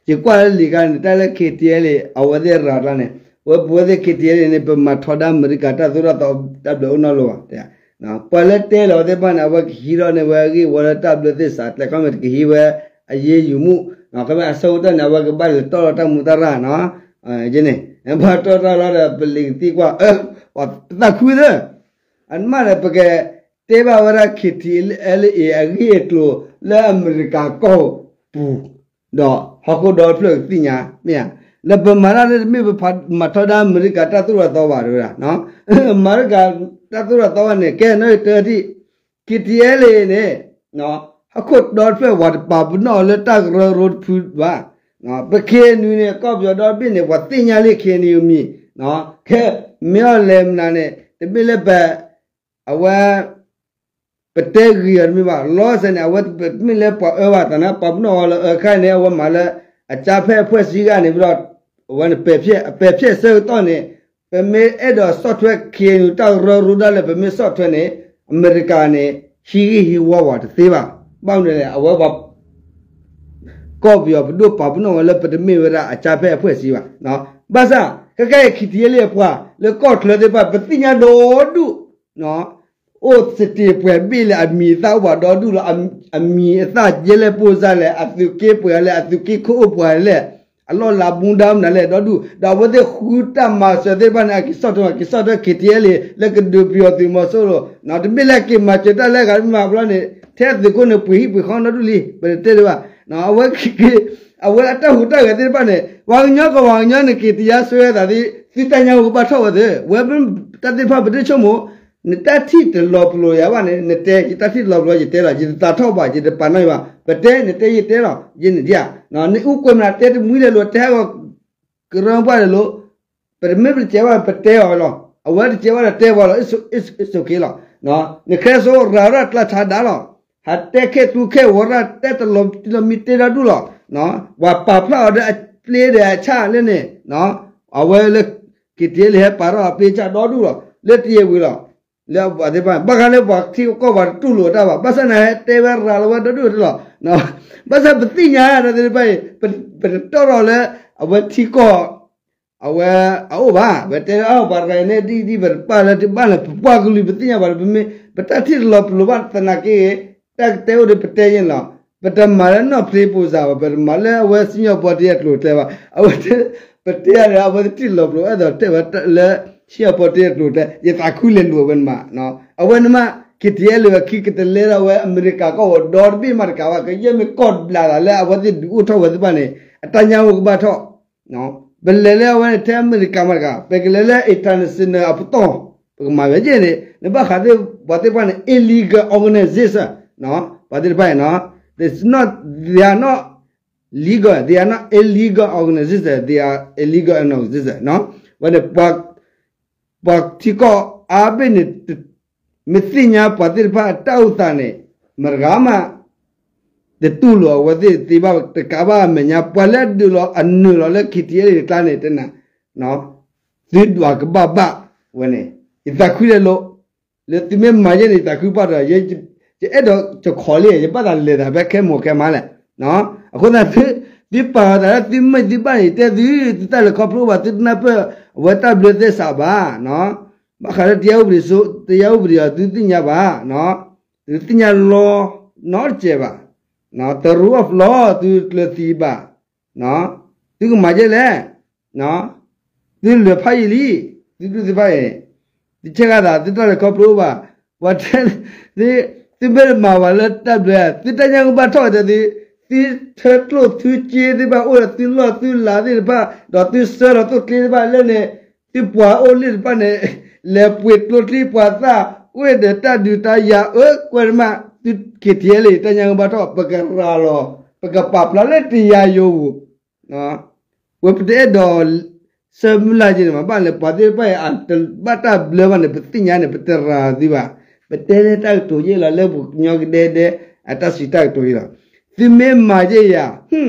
ယကွၢ်လၢလံာ်ခါန့ၣ် တၢ်လၢ ခ့တံၣ်အဲလ့ၣ် အဝဲသ့ၣ်ရၤကျါန့ၣ် ဝဲပဝဲသ့ၣ် ခ့တံၣ်အဲလ့ၣ်န့ၣ် ပမၤထီဒါအမဲရကၤတၢ်သိၣ်တၢ်သီ တၢ်ဘျၢအိၣ်နီတလီၤဘၣ် ပှၤလၢတဲလီၤဝဲသ့ၣ်တဖၣ်န့ၣ် အဝဲကဟံးထီၣ်န့ၢ်ဝဲအဂ့ၢ်ဝီလၢတၢ်ဘျၢသ့ၣ်စး ကျဲခီမ့ၢ်တကဟံးဝဲ အယ့ယုာ်မူ ခီမ့ၢ်အဆၢကတီၢ်န့ၣ် အဝဲကဘၣ်လဲၤတီၢ်လီၤတၢ်မူတၢ်ရၢ်နီၤ ယန့ၣ် ပှၤတီၢ်တၢ်လီၤဒီး ပလံၤကသံကွၢ် ပသးခုသၢ အနမးဒီး ပကတဲဘၣ်ဝဲဒၣ် ခ့တံၣ်အဲလ့ၣ် အဂ့ၢ်အကျိၤလၢအမဲရကၤကီၢ်ပူၤ ဒီးဟီၣ်ခိၣ်ဒီဖျၢၣ်ကသ့ၣ်ညါ မ့ၢ်ဧါ လၢပမၤတၢ်လၢတမ့ၢ်ပမၤထီဒါအမဲရကၤတၢ်သိၣ်တၢ်သီဘၣ် တဲဝဲဒၣ် အမဲရကၤတၢ်သိၣ်တၢ်သီဘၣ်န့ၣ် ကဲနီၣ်ဂံၢ်တၢထံၣ် ခ့တံၣ်အဲလ့ၣ်န့ၣ် ဟီၣ်ခိၣ်ဒီတဖျၢၣ် ပှၤတပာ်ပနီၣ်အီၤလၢတၢ်ကရၢကရိတဖုဘၣ် ပ ခ့ၣ်အဲၣ်ယူၣ် န့ၣ် ကီၢ်ပယီၤဒီဘ့ၣ်န့ၣ် ပှၤသ့ၣ်ညါလံ ခ့ၣ်အဲၣ်ယူၣ် မံၤ ခဲ မ့ၢ်အီၤလဲၤမနုၤန့ၣ် တမ့ၢ်လၢပ အဝဲ ပတဲဂ့ၤအီၤတမ့ၢ်ဘၣ် လီၤစဲန့ၣ် အဝဲတမ့ၢ်လၢပှၤအၢဘၣ် သနာ်ပာ်ပနီၣ်အီၤလၢအၢခါန့ၣ် အဝဲမၤလၢ အကၠါဖဲအဖှဲၣ်စံဂၤန့ၣ် ပြီးတော့ အဝဲန့ၣ် ပဲာ်ဖြဲၣ် အပဲာ်ဖြဲၣ်ဆၢကတီၢ်န့ၣ် ပမ့ၢ်အဲၣ်ဒိးဆီၣ်ထွဲ ခ့ၣ်အဲၣ်ယူၣ် တၢ်ကရၢကရိဒၣ်လဲာ် ပမ့ၢ်ဆီၣ်ထွဲန့ၣ် အမဲရကၤန့ၣ် ဟံးဂံၢ်ဟံးဝီဝဲတသ့ဘၣ် ဘၣ်မနုၤလဲၣ် အဝဲပှၤ ကီၢ်ပယီၤပဒိၣ်ပာ်ပနီၣ်ဝဲလၢပတမ့ၢ်ဝဲဒၣ်အကၠါဖဲအဖှဲၣ်စံဘၣ် ဘၣ်ဆၣ် ခဲကဲအံၤ ခ့ၣ်တံၣ်အဲလ့ၣ်အပှၤ လၢကီၢ်ချၢသ့ၣ်တဖၣ် ပသ့ၣ်ညါဒီဒူၣ် အိၣ်သတ့ၢ်ပှဲၤဘ့ၣ်လၢအမံၤအသၣ်အိၣ်ပှၤဒီဒူၣ်လီၤ အမံၤအသၣ်ယဲလဲၣ်ပိၢ်စၢ်လဲၣ် အသုးက့ပှဲၤလဲၣ် အသုးက့ခိၣ်အိၣ်ပှဲၤလဲၣ် အလီၢ်လၤမူဒါမနုၤလဲၣ်ဒီဒူၣ် ဒီးအဝဲသ့ၣ်ဃုတၢ်မၤစၢၤသ့ၣ်တဖၣ်န့ၣ် အက့ၤဆီၣ်ထွဲ က့ၤဆီၣ်ထွဲ ခ့ၣ်တံၣ်အဲလ့ၣ် လၢကဒုးပယီၤသုးမီၤစိရိၤ တမ့ၢ်လၢက့ၤမၤစၢၤတၢ်လၢအဂၤတမ့ၢ်ဘၣ်ဘျီန့ၣ် ထဲသုးခိၣ်န့ၣ် ပှ့ၤဟံၣ်ပှ့ၤဃီနီဒူၣ်လံ ပတတဲဒံးဘၣ် အဝဲ အဝဲအတၢ်ဟူးတၢ်ဂဲၤသ့ၣ်တဖၣ်န့ၣ် ပှၤကညီကီၢ်ပှၤကညီန့ၣ် က့ၤတယါဆှၢသးသ့ သုတၢ်ညါအိၣ်ကဘၣ်ထီၣ်ဝဲသ့ ဝဲတၢ်သ့ၣ်တဖၣ် ပတဆိကမိၣ် နတၢ်ထံၣ်တလီၤပလိာ်ယၤဘၣ်န့ၣ် နတဲ ယတၢ်ထံၣ်တလီၤပလိာ် ယတဲလီၤ ယတသးထီၣ်ဘၣ် ယတပာ်နီၣ်ယၤဘၣ် ပတဲ နတဲယတဲလီၤ ယန့ၣ်ဒ်ဧါ နအူကွဲမနုၤတဲတမှံလၢလိၤ တဲဟဲဂီၤ ကရၢမိၢ်ပှၢ်န့ၣ်လီၤ. ပတမ့ၢ်ပတစဲးဘၣ် ပတဲအီၤလီၤ. အဝဲတစဲးဘၣ်ဒီးတဲဝဲလီၤ. It's okay လီၤ. နကဲစိရၤရၣ်ကျါဆါဒၣ်လီၤ. ဟးတဲခဲသူခဲဝီၤရၣ်တဲတလီၤတံၢ်လီၤမံတဲဒီဒူၣ်လီၤ. ပှၤပာ်ဖျါအီၤဒီးအပျ့ဒီးအဆၣ်လၢန့ၣ် အဝဲလၢ KTLA ဟဲပာ်ထီၣ်အပျ့ဆၣ်ဒီဒူၣ်လီၤ. လၢတယဲၢ်ဝံၤလီၤ. လၢပှၤသ့ၣ်တဖၣ် ဘၣ်ဃးလၢပှၤထံကီၢ်ပှၤတတူၢ်လိာ်တၢ်ဘၣ်. ဘၣ်ဆၣ်န့ၣ်ဟဲတဲဝဲရၤလီၤဝဲဒီဒူၣ်တလီၤ. ဘၣ်ဆၣ်ပသ့ၣ်ညါဒီးသ့ၣ်တဖၣ်အံၤ ပတတီၢ်ထီၣ်လၢ အဝဲထံကီၢ် အဝဲအအိၣ်ဘၣ်. ပတဲလၢအပှၤတဂၤအံၤန့ၣ် ဒ်ဒ်ပတပာ်လၢတဘၣ်လၢပပှၤကလုာ်ပသ့ၣ်ညါဘၣ်ဒီး ပမ့ၢ်ပတၢ်ထံၣ်တလီၤပလိာ်ဘၣ်သနာ်က့ တၢ်ကတဲအိၣ်ဒီးပတဲယဲၢ်န့ၣ်လီၤ. ပတမၤလၢနီၢ်ဖျ့ပူၤစၢ်ဘၣ်, ပတမၤလၢအဝဲစံၣ်ညီၣ်ပီတ့အကျိၤအကျဲဘၣ်. အဝဲ ပတဲယၤဒီး အဝဲတထံၣ်လီၤပလိာ် အဲၣ်ဒိးတဲဝဲလၢ စံၣ်ညီၣ်ပီတ့အကျိၤအကျဲ ယသးခုလဲၤလိာ်ဝဲနမး, အဝဲနမး KTLA ဝဲခံကတလဲထီၣ်ဝဲအမဲရကၤကီၢ်ဝဲဒီတဘ့ၣ်မးတကးဘၣ်, ကယဲၢ်မ့ၢ်ကီၢ်ဘျးလၢ်လၢအဝဲသ့ၣ်ဒုးအိၣ်ထီၣ်ဝဲသ့ၣ်တဖၣ်န့ၣ် အတၢ်ညၣ်အိၣ်ကဘၣ်ထီၣ် ပလဲၤလၢအဝဲန့ၣ်ထဲအမဲရကၤမးတကး, ပကလဲၤလၢ international အပတီၢ်, ပကမၤဝဲယဲၢ်န့ၣ် နဘၣ်ဃးသ့ၣ်ပှၤသ့ၣ်တဖၣ်န့ၣ် illegal organization, ပှၤသ့ၣ်တဖၣ်န့ၣ် it's not, they are not legal, they are not illegal organization, they are illegal organization. ဝဲန့ၣ် ပှၤထံကီၢ်အါဘ့ၣ်န့ၣ် မ့ၢ်သ့ၣ်ညါပှၤသ့ၣ်တဖၣ်အတၢ်အိၣ်သးန့ၣ် မတဂၤမး တတူၢ်လိာ်အဝဲသ့ၣ်သ့ဘၣ်တကးဘၣ် အမဲာ်ညါ ပှၤလၢအဒုးလီၤအနုာ်လီၤလၢ KTLA တကျါန့ၣ် တနၤ သုဒွးကဘၣ်ဘၣ်ဝဲန့ၣ် ယသးခုလၢလိၤ, လၢသုမ့ၢ်မၤယဲၢ်န့ၣ် ယသးခုပှၢ်ဒီး ယအဲၣ်ဒိးကခီးလံ ယဘၣ်သးလဲၤသးဖဲခဲမိၢ်ခဲမါလဲၣ်. အဃိသတး သုပာ်လီၤသးလၢသုမ့ၢ်သုဘၣ်န့ၣ် တဲသု သုတၢ်လဲၤခီဖျိဘၣ် သုတနၢ်ပၢၢ်အဝဲတၢ်ဘျၢသဲစးဘၣ် ဘၣ်ဃးလၢတရားဥပဒေ တရားဥပဒေအီၤ သုသ့ၣ်ညါဘၣ်, သုသ့ၣ်ညါလီၤနီတစဲးဘၣ်, တရူးအီၣ်ဖျီ သုကျၢၤသံဘၣ်, သုကမၤယဲၢ်လဲၣ်, သုလဲၤဖးယံာ်လံ, သုဒူၣ်သုဖးအံၤ, သုဆဲးဃာ်သး သုတၢ်လဲၤခီဖျိဘၣ်, ပှၤတဲ သုမ့ၢ်တမၤဘၣ်လၢတၢ်ဘျၢ သုတၢ်ညၣ်ကဘၣ်ထီၣ်တဲသု, သုထၢကျိၣ်သုစ့သ့ၣ်တဖၣ် အိၣ်ဒီးသုလီၢ်သုလၤသ့ၣ်တဖၣ် ဒီးသုဆှၢလီၤသိၣ်ကျ့သ့ၣ်တဖၣ်လၢန့ၣ်, သုပှၤအိၣ်လၢတဖၣ်န့ၣ် လဲၤပှ့ၤကျိချံပှၤသၣ် အိၣ်ဒီးတၢ်ဒုးတၢ်ယၤအၢကွဲးတမး သု KTLA တၢ်ညၣ်ကဘၣ်ထီၣ် ပကရၤလီၤ ပကပာ်ဖျါလၢတယၤယိာ်ပူၤ ဝဲပတအဲၣ်ဒိး ဆၢမုၢ်လၢ်က့ၤန့ၣ် မ့ၢ်ဘၣ်လဲၣ် ပှၤသ့ၣ်တဖၣ်အံၤ အတဘၣ်တၢ်ဘျၢဘၣ်န့ၣ် ပသ့ၣ်ညါန့ၣ် ပတရၤသုဘၣ်, ပတဲလၢတၢ်ကတိၤယဲၢ်လီၤ လၢပှၤကညီကဒဲဒဲ အတၢ်စံးတၢ်ကတိၤယဲၢ်လီၤ, သုမ့ၢ်မၤယဲၢ်ယၤ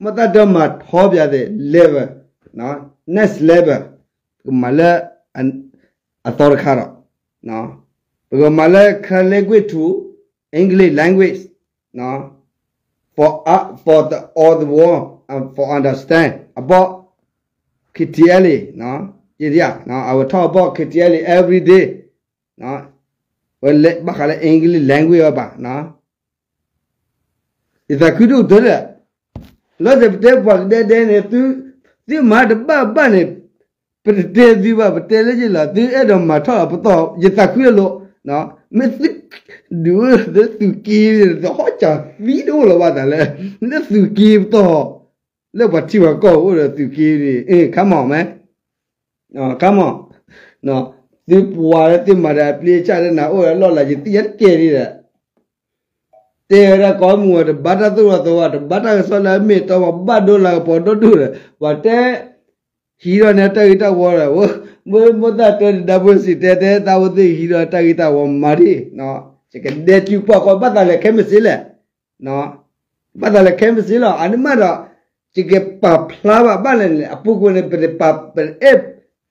မ့ၢ်တၢ်တမၤထီဘၣ်သ့ၣ် level, next level, ပကမၤလၢ အသီတခါဒီး ပကမၤလၢ language to English language, for, for the, all the world, for understand about KTLA, I will talk about KTLA every day, ဝဲဘၣ်ဃးလၢ English language အဘၣ် ယသးခုဒိၣ်ကတၢၢ်လၢ လီၤတဲာ်ပတဲပှၤကဒဲဒဲန့ၣ် သုမၤတဘၣ်ဘၣ်န့ၣ် ပတတဲသုဘၣ် ပတဲလၢယလီၤ သုအဲၣ်ဒိးမၤထီၣ်အပတီၢ် ယသးခုလၢလိၤ, မ့ၢ်သု ဒုးလၢသုးက့ သဟီၣ်စၢ်သံတအိၣ်လီၤဘၣ်သးလၢ လၢသုးက့ပတီၢ် လၢပှၤထံပှၤကီၢ်အိၣ်ဒီးသုးက့န့ၣ် ခါမီၢ် ခါမီၢ်, သုပှၤလၢသုမၤဒီးအပျ့ဆၣ်လၢနၤအိၣ်ဒီးလီၢ်လၤ ယသ့ၣ်ညါတကဲဒ်ဒီး တဲဝဲဒၣ်ကိးမုၢ်ဝဲ တဘၣ်တၢ်သိၣ်တၢ်သီဘၣ် တဘၣ်တၢ်ကစီၣ်လၢအမ့ၢ်အတီဘၣ် ဘၣ်ဒိလၤကပီၤဒီဒူၣ်ဒီး ပှၤတဲ ဟံးထီၣ်န့ၢ်တၢ်ဂ့ၢ်တၢ်ဝီဒီး မ့ၢ်မိၢ်သၣ်တဲတဒါဖိစံးတဲ တဲသးဖိသ့ၣ်ဟံးထီၣ်တၢ်ဂ့ၢ်တၢ်ဝီမၤဒ် ယကဒဲးစုပှၢ်ဃီ ဘၣ်သးလဲၤခဲမုၢ်စ့လဲၣ် ဘၣ်သးလဲၤခဲမုၢ်စ့လီၤ အန့ၣ်မးဒီး ယကပာ်ဖျါဘၣ်ဘၣ်လဲၣ်န့ၣ် အပူၤကွံာ်န့ၣ် ပတပာ် ပအဲၣ်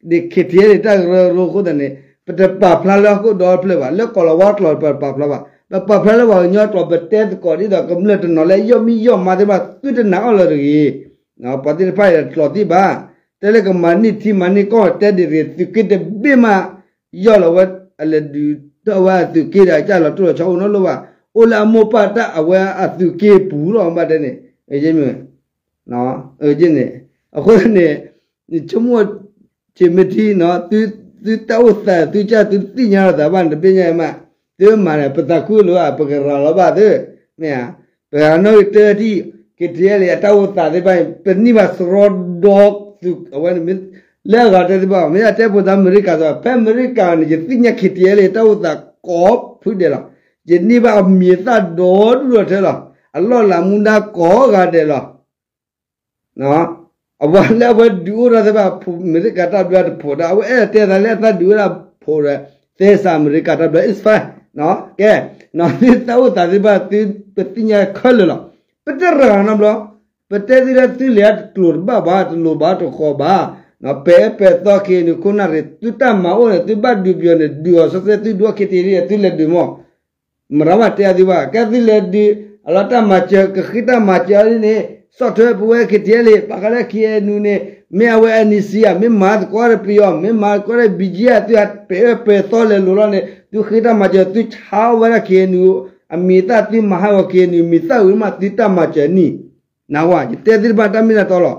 ဒိး KTLA တၢ်ကရၢကရိအဃိသတးန့ၣ် ပတပာ်ဖျါလၢဟီၣ်ခိၣ်ဒီဖျၢၣ်ဘၣ် လၢကီၢ်လီၤဝါကျိာ်ပတပာ်ဖျါဘၣ် ပပာ်ဖျါလၢပှၤကညီကျိာ် ပတဲသကိးဒ်သိးကမျၢၢ်တနီၤလၢယီၢ်မံယီၢ်မါသ့ၣ်တဖၣ် သုတနာ်အီၤလၢၤတဂ့ၤ ပှၤသ့ၣ်တဖၣ်အံၤတကျိးသံဘၣ် တဲလၢကမၤနံၣ်ထံမၤနံၣ်ကီၢ် တဲဒ်န့ၣ် သုးက့တဘ့ၣ်မး ယီၢ်လီၤဝဲ အလဲၤဒုးထီၣ်ဝဲအသုးက့ဒီး အကစၢ်လီၤတိၢ်လီၤဆီအိၣ်နီတလိၣ်ဘၣ် အိၣ်လၢအမိၢ်ပၢ်တၢ်အဝဲအသုးက့ပူၤလီၤ ဘၣ်တဲန့ၣ် မ့ၢ် အဃိန့ၣ် နဆိကမိၣ် ဆ့မ့ၢ်ထံ သုတၢ်အိၣ်သး သုကစၢ် သုတသ့ၣ်ညါလီၤသးဘၣ်န့ၣ် တဘ့ၣ်ညါအံၤမး သုမၤန့ၣ် ပသးခုလိာ်ဧါ ပကရၤလီၤဘၣ်သု မ့ၢ်ဧါ ပှၤနီၣ်ဂံၢ်တၢထံၣ် KTLA အတၢ်အိၣ်သးသ့ၣ်တဖၣ် ပန့ၢ်ဘၣ်စရီဒီးသုး အဝဲန့ၣ် လၢအဂၤတဲသ့ၣ်တဖၣ် မ့ၢ်အတဲဖိသးအမဲရကၤစ့ၢ် ဖဲအမဲရကၤန့ၣ် ယသ့ၣ်ညါ KTLA တၢ်အိၣ်သးကိးဖုဒဲးလီၤ ယန့ၢ်ဘၣ်အမံၤအသၣ်ဒီဒူၣ်ဒီထၢလီၤ အလီၢ်လၤမူဒါကိးဂၤဒဲးလီၤ အဝဲလၢအဝဲဒုးအိၣ်ထီၣ်သ့ၣ်တဖၣ် ဖိ အမဲရကၤတၢ်ဘျၢတဖိးဒီး အဝဲအဲၣ်ဒိးတဲသးလၢအသးဒုးဝဲဒၣ်ဖိးဒီး သဲစးအမဲရကၤတၢ်ဘျၢ it's fine ကဲ, သုတၢ်အိၣ်သးသ့ၣ်တဖၣ် သုပသ့ၣ်ညါခဲလၢာ်လီၤ. ပတရၤနီတဘျီ, ပတဲသုလၢသုလဲၤတကျိၤတဘၣ်ဘၣ် တလိၤဘၣ်တဃီၤဘၣ်, ပအဲၣ်ပသီ KNU ခိၣ်နၢ်ရ့ၣ် သုတၢ်မၤအိၣ်န့ၣ် သုဘၣ်ဒုးပယီၤန့ၣ် ဒုးအီၤစီဆှံ သုဒုးအီၤ KTLA သုလဲၤဒုးမီၢ် မရၤမးတဲအသုဘၣ်, ကဲသုလဲၤဒုး အလီၤတၢ်မၤစၢၤ ကဃ့တၢ်မၤစၢၤအီၤဒ်န့ၣ် ဆီၣ်ထွဲပဝဲ KTLA ဘၣ်ဃးလၢ KNU န့ၣ် မ့ၢ်အဝဲ NEC ဧါ, မ့ၢ်မၤသကိးဒီးပယီၤ, မ့ၢ်မၤသကိးဒီး BGF သုပအဲၣ်ပသီလဲၤလိၤလီၤန့ၣ် သုဃ့တၢ်မၤစၢၤ သုဆါဝဲဒၣ် KNU အမံၤသၣ် သုမၤဟးဂီၤ KNU မံၤသၣ်ဝံၤမး သုတၢ်မၤစၢၤန့ၣ် နၢ်ဟူဧါ, ယတဲသုတဖၣ်တၢ်မ့ၢ်တၢ်တီလီၤ.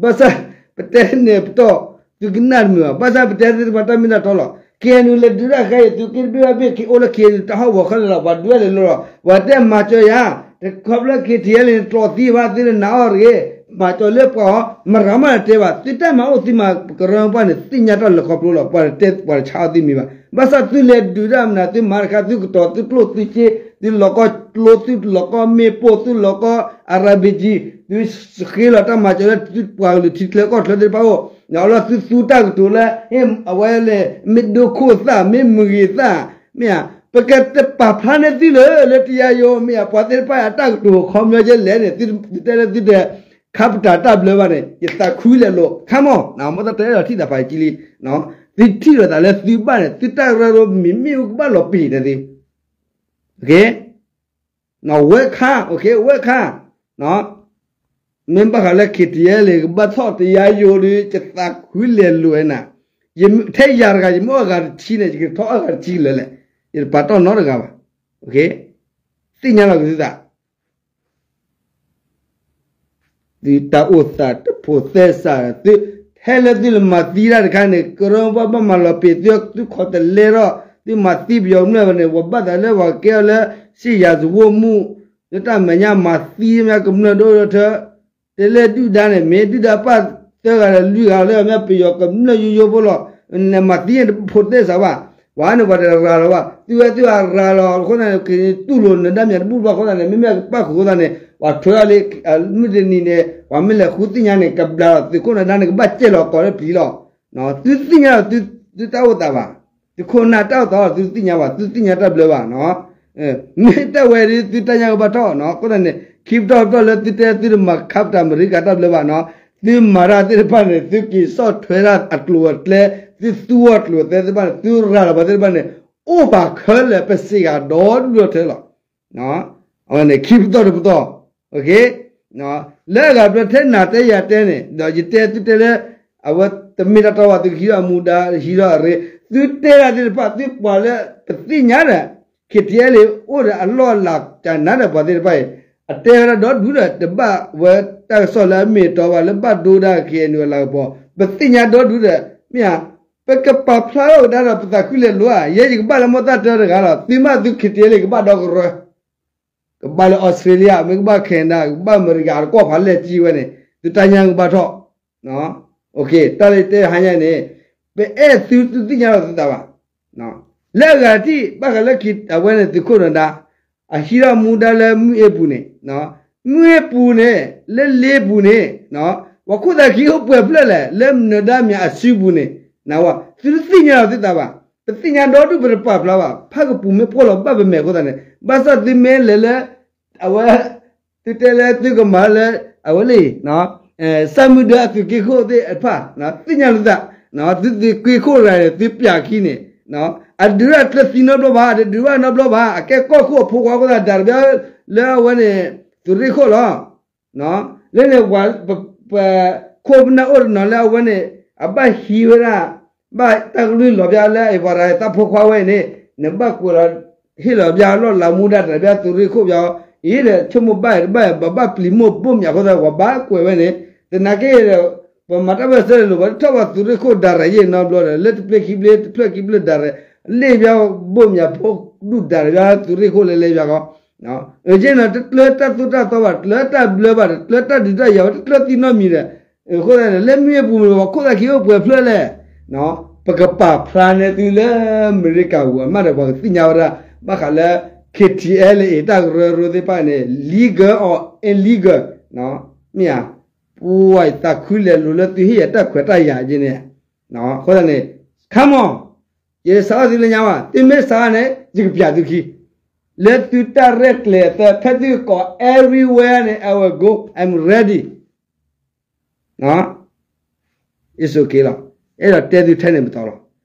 ဘၣ်ဆၣ် ပတဲန့ၣ်ပတီၢ် သုကနၣ်တမုာ်ဘၣ်, ဘၣ်ဆၣ်ပတဲသုတဖၣ်တၢ်မ့ၢ်တၢ်တီလီၤ. KNU လဲၤဒုးတၢ်ခဲအံၤ သုက့တဘ့ၣ်ဘၣ်ဘ့ၣ် က့ၤအိၣ်လၢ KNU တၢ်ဟီၣ်ကဝီၤခဲလၢာ်လီၤ, ပှၤဒုးလဲၤလိၤလီၤ, ပှၤတဲမၤစၢၤယၤ တခီဖျိ KTLA န့ၣ် တကျိးသံဘၣ် သုတနာ်အီၤတဂ့ၤ, မၤစၢၤလၢပှၤအီၤ မရၤမးတတဲဘၣ်, သုတၢ်မၤအိၣ်သုမၤ ကရၢမိၢ်ပှၢ်န့ၣ် သ့ၣ်ညါတၢ်လၢခီဖျိလီၤ, ပှၤတတဲ ပှၤတဆါအီၤသုမံၤဘၣ်, ဘၣ်ဆၣ်သုလဲၤဒုးတၢ်မနုၤ သုမၤတခါ သုကတီၤ သုကျိၣ် သုစ့ သုလီၤကီၢ်ကျိ သုလီၤကီၢ်မ့ၣ်ပိၢ် သုလီၤကီၢ် RPG သုဃ့လီၤတၢ်မၤစၢၤလၢသုပှၤကလုာ်ထံချၢကီၢ်ချၢသ့ၣ်တဖၣ်အအိၣ်, အလီၢ်သုသူတၢ်ကတိၤလၢ ဟ့ၣ် အဝဲန့ၣ် မ့ၢ်ဒိခိၣ်သၣ် မ့ၢ်မဂ့ၤသၣ်, မ့ၢ်ဧါ, ပကတပာ်ဖျါန့ၢ်သုလၢ လၢတယါယိ မ့ၢ်ဧါ, ပှၤသ့ၣ်တဖၣ်အတၢ်ကတိၤခီပညီကဲလဲၣ်န့ၣ် သုတဲလၢသုတ ခါပတာ်တၢ်ဘျၢဘၣ်န့ၣ် ယသးခုလဲၤလိာ် ခါမီၢ်, မ်တၢ်တဲဒီးထံၣ်သးပှၤကံလံ, သုထံၣ်လိာ်သးလၢသုဘၣ်န့ၣ် သုတၢ်ရၢရိမ့မ့ၢ်အိၣ်ကဘၣ်လီၤပံာ်န့ၣ်သ့, ဝဲခါ, ဝဲခါ, မ့ၢ်ဘၣ်ဃးလၢ KTLA ကဘၣ်ထီၣ်တယါယိဒီး ယသးခုလဲၤလိာ်ဝဲနၤ, ထဲယၤတဂၤ ယမ့ၢ်အိၣ်အဂၤတဆံန့ၣ် ယကထီၣ်အဂၤတဆံလၢလဲၣ်, ယတပာ်တီၢ်နီတဂၤဘၣ်, သ့ၣ်ညါလီၤက့ၤသုသး သုတၢ်အိၣ်သးတဖိးသဲစး, သု ဟဲလၢသုလၢမၤသံတၢ်တခါန့ၣ် ကရၢမိၢ်ပှၢ်ဘၣ်မၤလီၤပံာ်သု သုခိးတလဲထီၣ် သုမၤသံပယီၤကမျၢၢ်ဘၣ်န့ၣ် ပှၤဘၣ်သးလၢပှၤကဲအီၤလၢ စစ်ရာဇဝတ်မှု လၢတၢ်မဲာ်ညါမၤသံမ့ၢ်ကမျၢၢ်ဒိၣ်ဒိၣ်ထၢ တလဲဒုၣ်ဒါန့ၣ် မ့ၢ်ဒုၣ်ဒါပၢ်သၢဂၤဒီးလွံၢ်ဂၤလၢမ့ၢ်ပယီၤကမျၢၢ်ယိယိဖိလီၤ, နမၤသံန့ၣ်တဖိးသဲစးဘၣ်, ပှၤန့ၣ်ပှၤတရၤလီၤဘၣ်, သုဝဲသုအရၤလီၤအဃိသတးန့ၣ် ကတူၢ်လိာ်နဒါမ့ၢ်တဘူၣ်ဘၣ်အဃိသတးန့ၣ် မ့မ့ၢ်ကပၣ်ဃုာ်အဃိသတးန့ၣ် ပှၤထွဲအီၤလံ, မုၢ်တနံၤန့ၣ် ပှၤမ့ၢ်လဲၤဃုသ့ၣ်ညါန့ၣ် ကဘျါလီၤသုးခိၣ်နဒါန့ၣ် ကဘၣ်ကဲလီၤကိးလၢပျံၤလီၤ, သုသ့ၣ်ညါလီၤ သုတၢ်အိၣ်သးဘၣ်, သုခိၣ်နၢ်တၢ်အိၣ်သးလီၤ သုသ့ၣ်ညါဘၣ် သုသ့ၣ်ညါတၢ်ဘျၢဘၣ်, မ့ၢ်တၢ်ဝဲဒၣ်သုတၢ်ညါကဘၣ်ထီၣ်နီၤ, အဃိသတးန့ၣ် ခံပတီၢ်ပတီၢ်လၢသုတဲသုတမၤခါပတာ်အမဲရကၤတၢ်ဘျၢဘၣ်နီၤ, သုမၤတၢ်သ့ၣ်တဖၣ်န့ၣ် သုက့ၤဆီၣ်ထွဲတၢ်အကျိၤအကျဲ, သုသူအီၤကျိၤအကျဲသ့ၣ်တဖၣ်န့ၣ် သုရၤလီၤပှၤသ့ၣ်တဖၣ်န့ၣ် အိၣ်ဘၣ်ခဲလၢာ်ပစံးဂၤဒီဒူၣ်ဒီထၢလီၤ. အဝဲန့ၣ်ခံပတီၢ်တပတီၢ်, လၢအဂၤဘျီထဲနၤတဲယၤတဲန့ၣ် ဒီးယတဲသုတဲလၢ အဝဲတမ့ၢ်တၢ်တီဘၣ် သုကဟံးထီၣ်အမူဒါ ဟံးထီၣ်အရ့, သုတဲတၢ်သ့ၣ်တဖၣ် သုပှၤလၢပသ့ၣ်ညါဒီး KTLA အိၣ်ဒီးအလီၢ်အလၤတၢ်နါဒီးပှၤသ့ၣ်တဖၣ်အံၤ, အတဲဝဲဒၣ်ဒီဒူၣ်ဒီး တဘၣ်ဝဲတၢ်ကစီၣ်လၢအမ့ၢ်အတီဘၣ် လၢဘၣ်ဒိဒၣ် KNU အလၤကပီၤ, ပသ့ၣ်ညါဒီဒူၣ်ဒီး မ့ၢ်ဧါ, ပကပာ်ဖျါထီၣ်ကဒါဒီးပသးခုလဲၤလိၤဧါ, ယဲယကဘၣ်လၢမိၢ်သၣ်တၢတဂၤလီၤ, သုမ့ၢ်သု KTLA ကဘၣ်ဒီကရၢ ကဘၣ်လၢ Australia မ့ၢ်ကဘၣ် Canada ကဘၣ်အမဲရကၤ တကီၢ်ဖးလဲၢ်ကံဝဲန့ၣ် သုတၢ်ညါကဘၣ်ထီၣ်, တၢ်လၢတဲဟါညါန့ၣ် ပအဲၣ်သုသုသ့ၣ်ညါလီၤသုသးဘၣ်, လၢအဂၤတထံၣ် ဘၣ်ဃးလၢခံအဝဲန့ၣ်သုးခိၣ်နဒါ အဟံးထီၣ်မူဒါလၢမုၢ်အ့ပူၤန့ၣ်, မုၢ်အ့ပူၤန့ၣ် လၢလ့ပူၤန့ၣ် ပှၤခိၣ်သးခံအိၣ်ပှဲၤဖျၢၣ်လဲၣ် လၢနဒါမ့ၢ်အစုပူၤန့ၣ်, သုတသ့ၣ်ညါလီၤသုသးဘၣ်, ပသ့ၣ်ညါဒီဒူၣ်ပတပာ်ဖျါဘၣ်, ဖးကပူၤမ့ၢ်ဖှီၣ်လီၤဘၣ်ပမဲာ်အဃိသတးန့ၣ် ဘၣ်ဆၣ်သုမ့ၢ်လဲၤလၢ အဝဲ သုတဲလၢသုကမၤလၢ အဝဲလံ စၢ်မုၢ်ဒၢအသုးက့ခိၣ်သ့ၣ်တဖၣ် သ့ၣ်ညါလီၤသုသး, သုသုးက့ခိၣ်ရၤန့ၣ် သုပျးခံန့ၣ် အဒုးရၣ်ကျၢၢ်သံနီတဘျီဘၣ်, တဒုးရၣ်နီတဘျီဘၣ်, အကဲကီၢ်ခိၣ်အဖိခွါအဃိသတး ဒၣ်တဘျီ လၢအဝဲန့ၣ် သုးရ့ၣ်ခိၣ်လီၤ. လၢန့ၣ် ပ ပခိၣ်ပနၢ်အိၣ်တနီၤလၢအဝဲန့ၣ် အဘၣ်ဟံးဝဲဒၣ် ဘၣ်တၢ်ကလုၢ်လီၤဘၣ်လၢအပှၤရၤသးဖိခွါဝဲန့ၣ် နဘၣ်ကွဲးလီၤ ဟ့ၣ်လီၤဘၣ်လီၢ်လၤမူဒါတၢ်ဘၣ်သုးရ့ၣ်ခိၣ်ဘၣ်, အံၤဒီးဆိကမိၣ်ဘၣ်တဘၣ် ဘၣ်ဘၣ်ပျံၤမိၢ်ဘိၣ်မၠးအဃိသတး ပှၤဘၣ်ကွဲးဝဲန့ၣ် သနာ်က့ဒီး ပမၤတၢ်ဘၣ်ဆၢလိာ် ပှၤတထီၣ်ပှၤသုးရ့ၣ်ခိၣ်ဒၣ်ရဲၣ်ယဲၢ်နီတဘျီဒီး လၢတဖျၢၣ်ခံဖျၢၣ် တဖျၢၣ်ခံဖျၢၣ်ဒၣ်ရဲၣ် လ့ၣ်ဘၣ်ဘိၣ်မၠးဖိဒူၣ်ဒၣ်ရဲၣ်ဘၣ်သုးရ့ၣ်ခိၣ်လဲၤလဲၤဘၣ်ဃီ အက့နီၤ တကျၢၤတၢ်သိၣ်တၢ်သီဘၣ်, တကျၢၤတၢ်ဘျၢဘၣ်, တကျၢၤတၢ်ဒုးတၢ်ယၤဘၣ်, တကျၢၤသံနီတမံၤဒီး အဃိသတးန့ၣ် လၢမုၢ်အ့ပူၤမ့ၢ်ပှၤခိၣ်သးခံအိၣ်ပှဲၤဖျၢၣ်လဲၣ်, ပကပာ်ဖျါန့ၢ်သုလၢအမဲရကၤပူၤ အမ့ၢ်ဒီးပှၤကသ့ၣ်ညါဝဲဒၣ် ဘၣ်ဃးလၢ KTLA တၢ်ကရၢကရိသ့ၣ်တဖၣ်န့ၣ် legal or illegal မ့ၢ်ဧါ, ပှၤသးခုလဲၤလိၤလၢသုဟ့ၣ်ယၤတၢ်ခွဲးတၢ်ယာ်က့န့ၣ်, အဃိသတးန့ၣ် come on, ယစးထီၣ်သုလၢညါဘၣ်, သုမ့ၢ်စးထီၣ်န့ၣ် ယကပျးသုခံ, လၢသုတၢ်ရဲၣ်ကျဲၤအသး ဖဲသုကိး everywhere န့ၣ် I will go, I'm ready. It's okay လီၤ. အဲၣ်ဒိးတဲသုထဲန့ၣ်ပတီၢ်လီ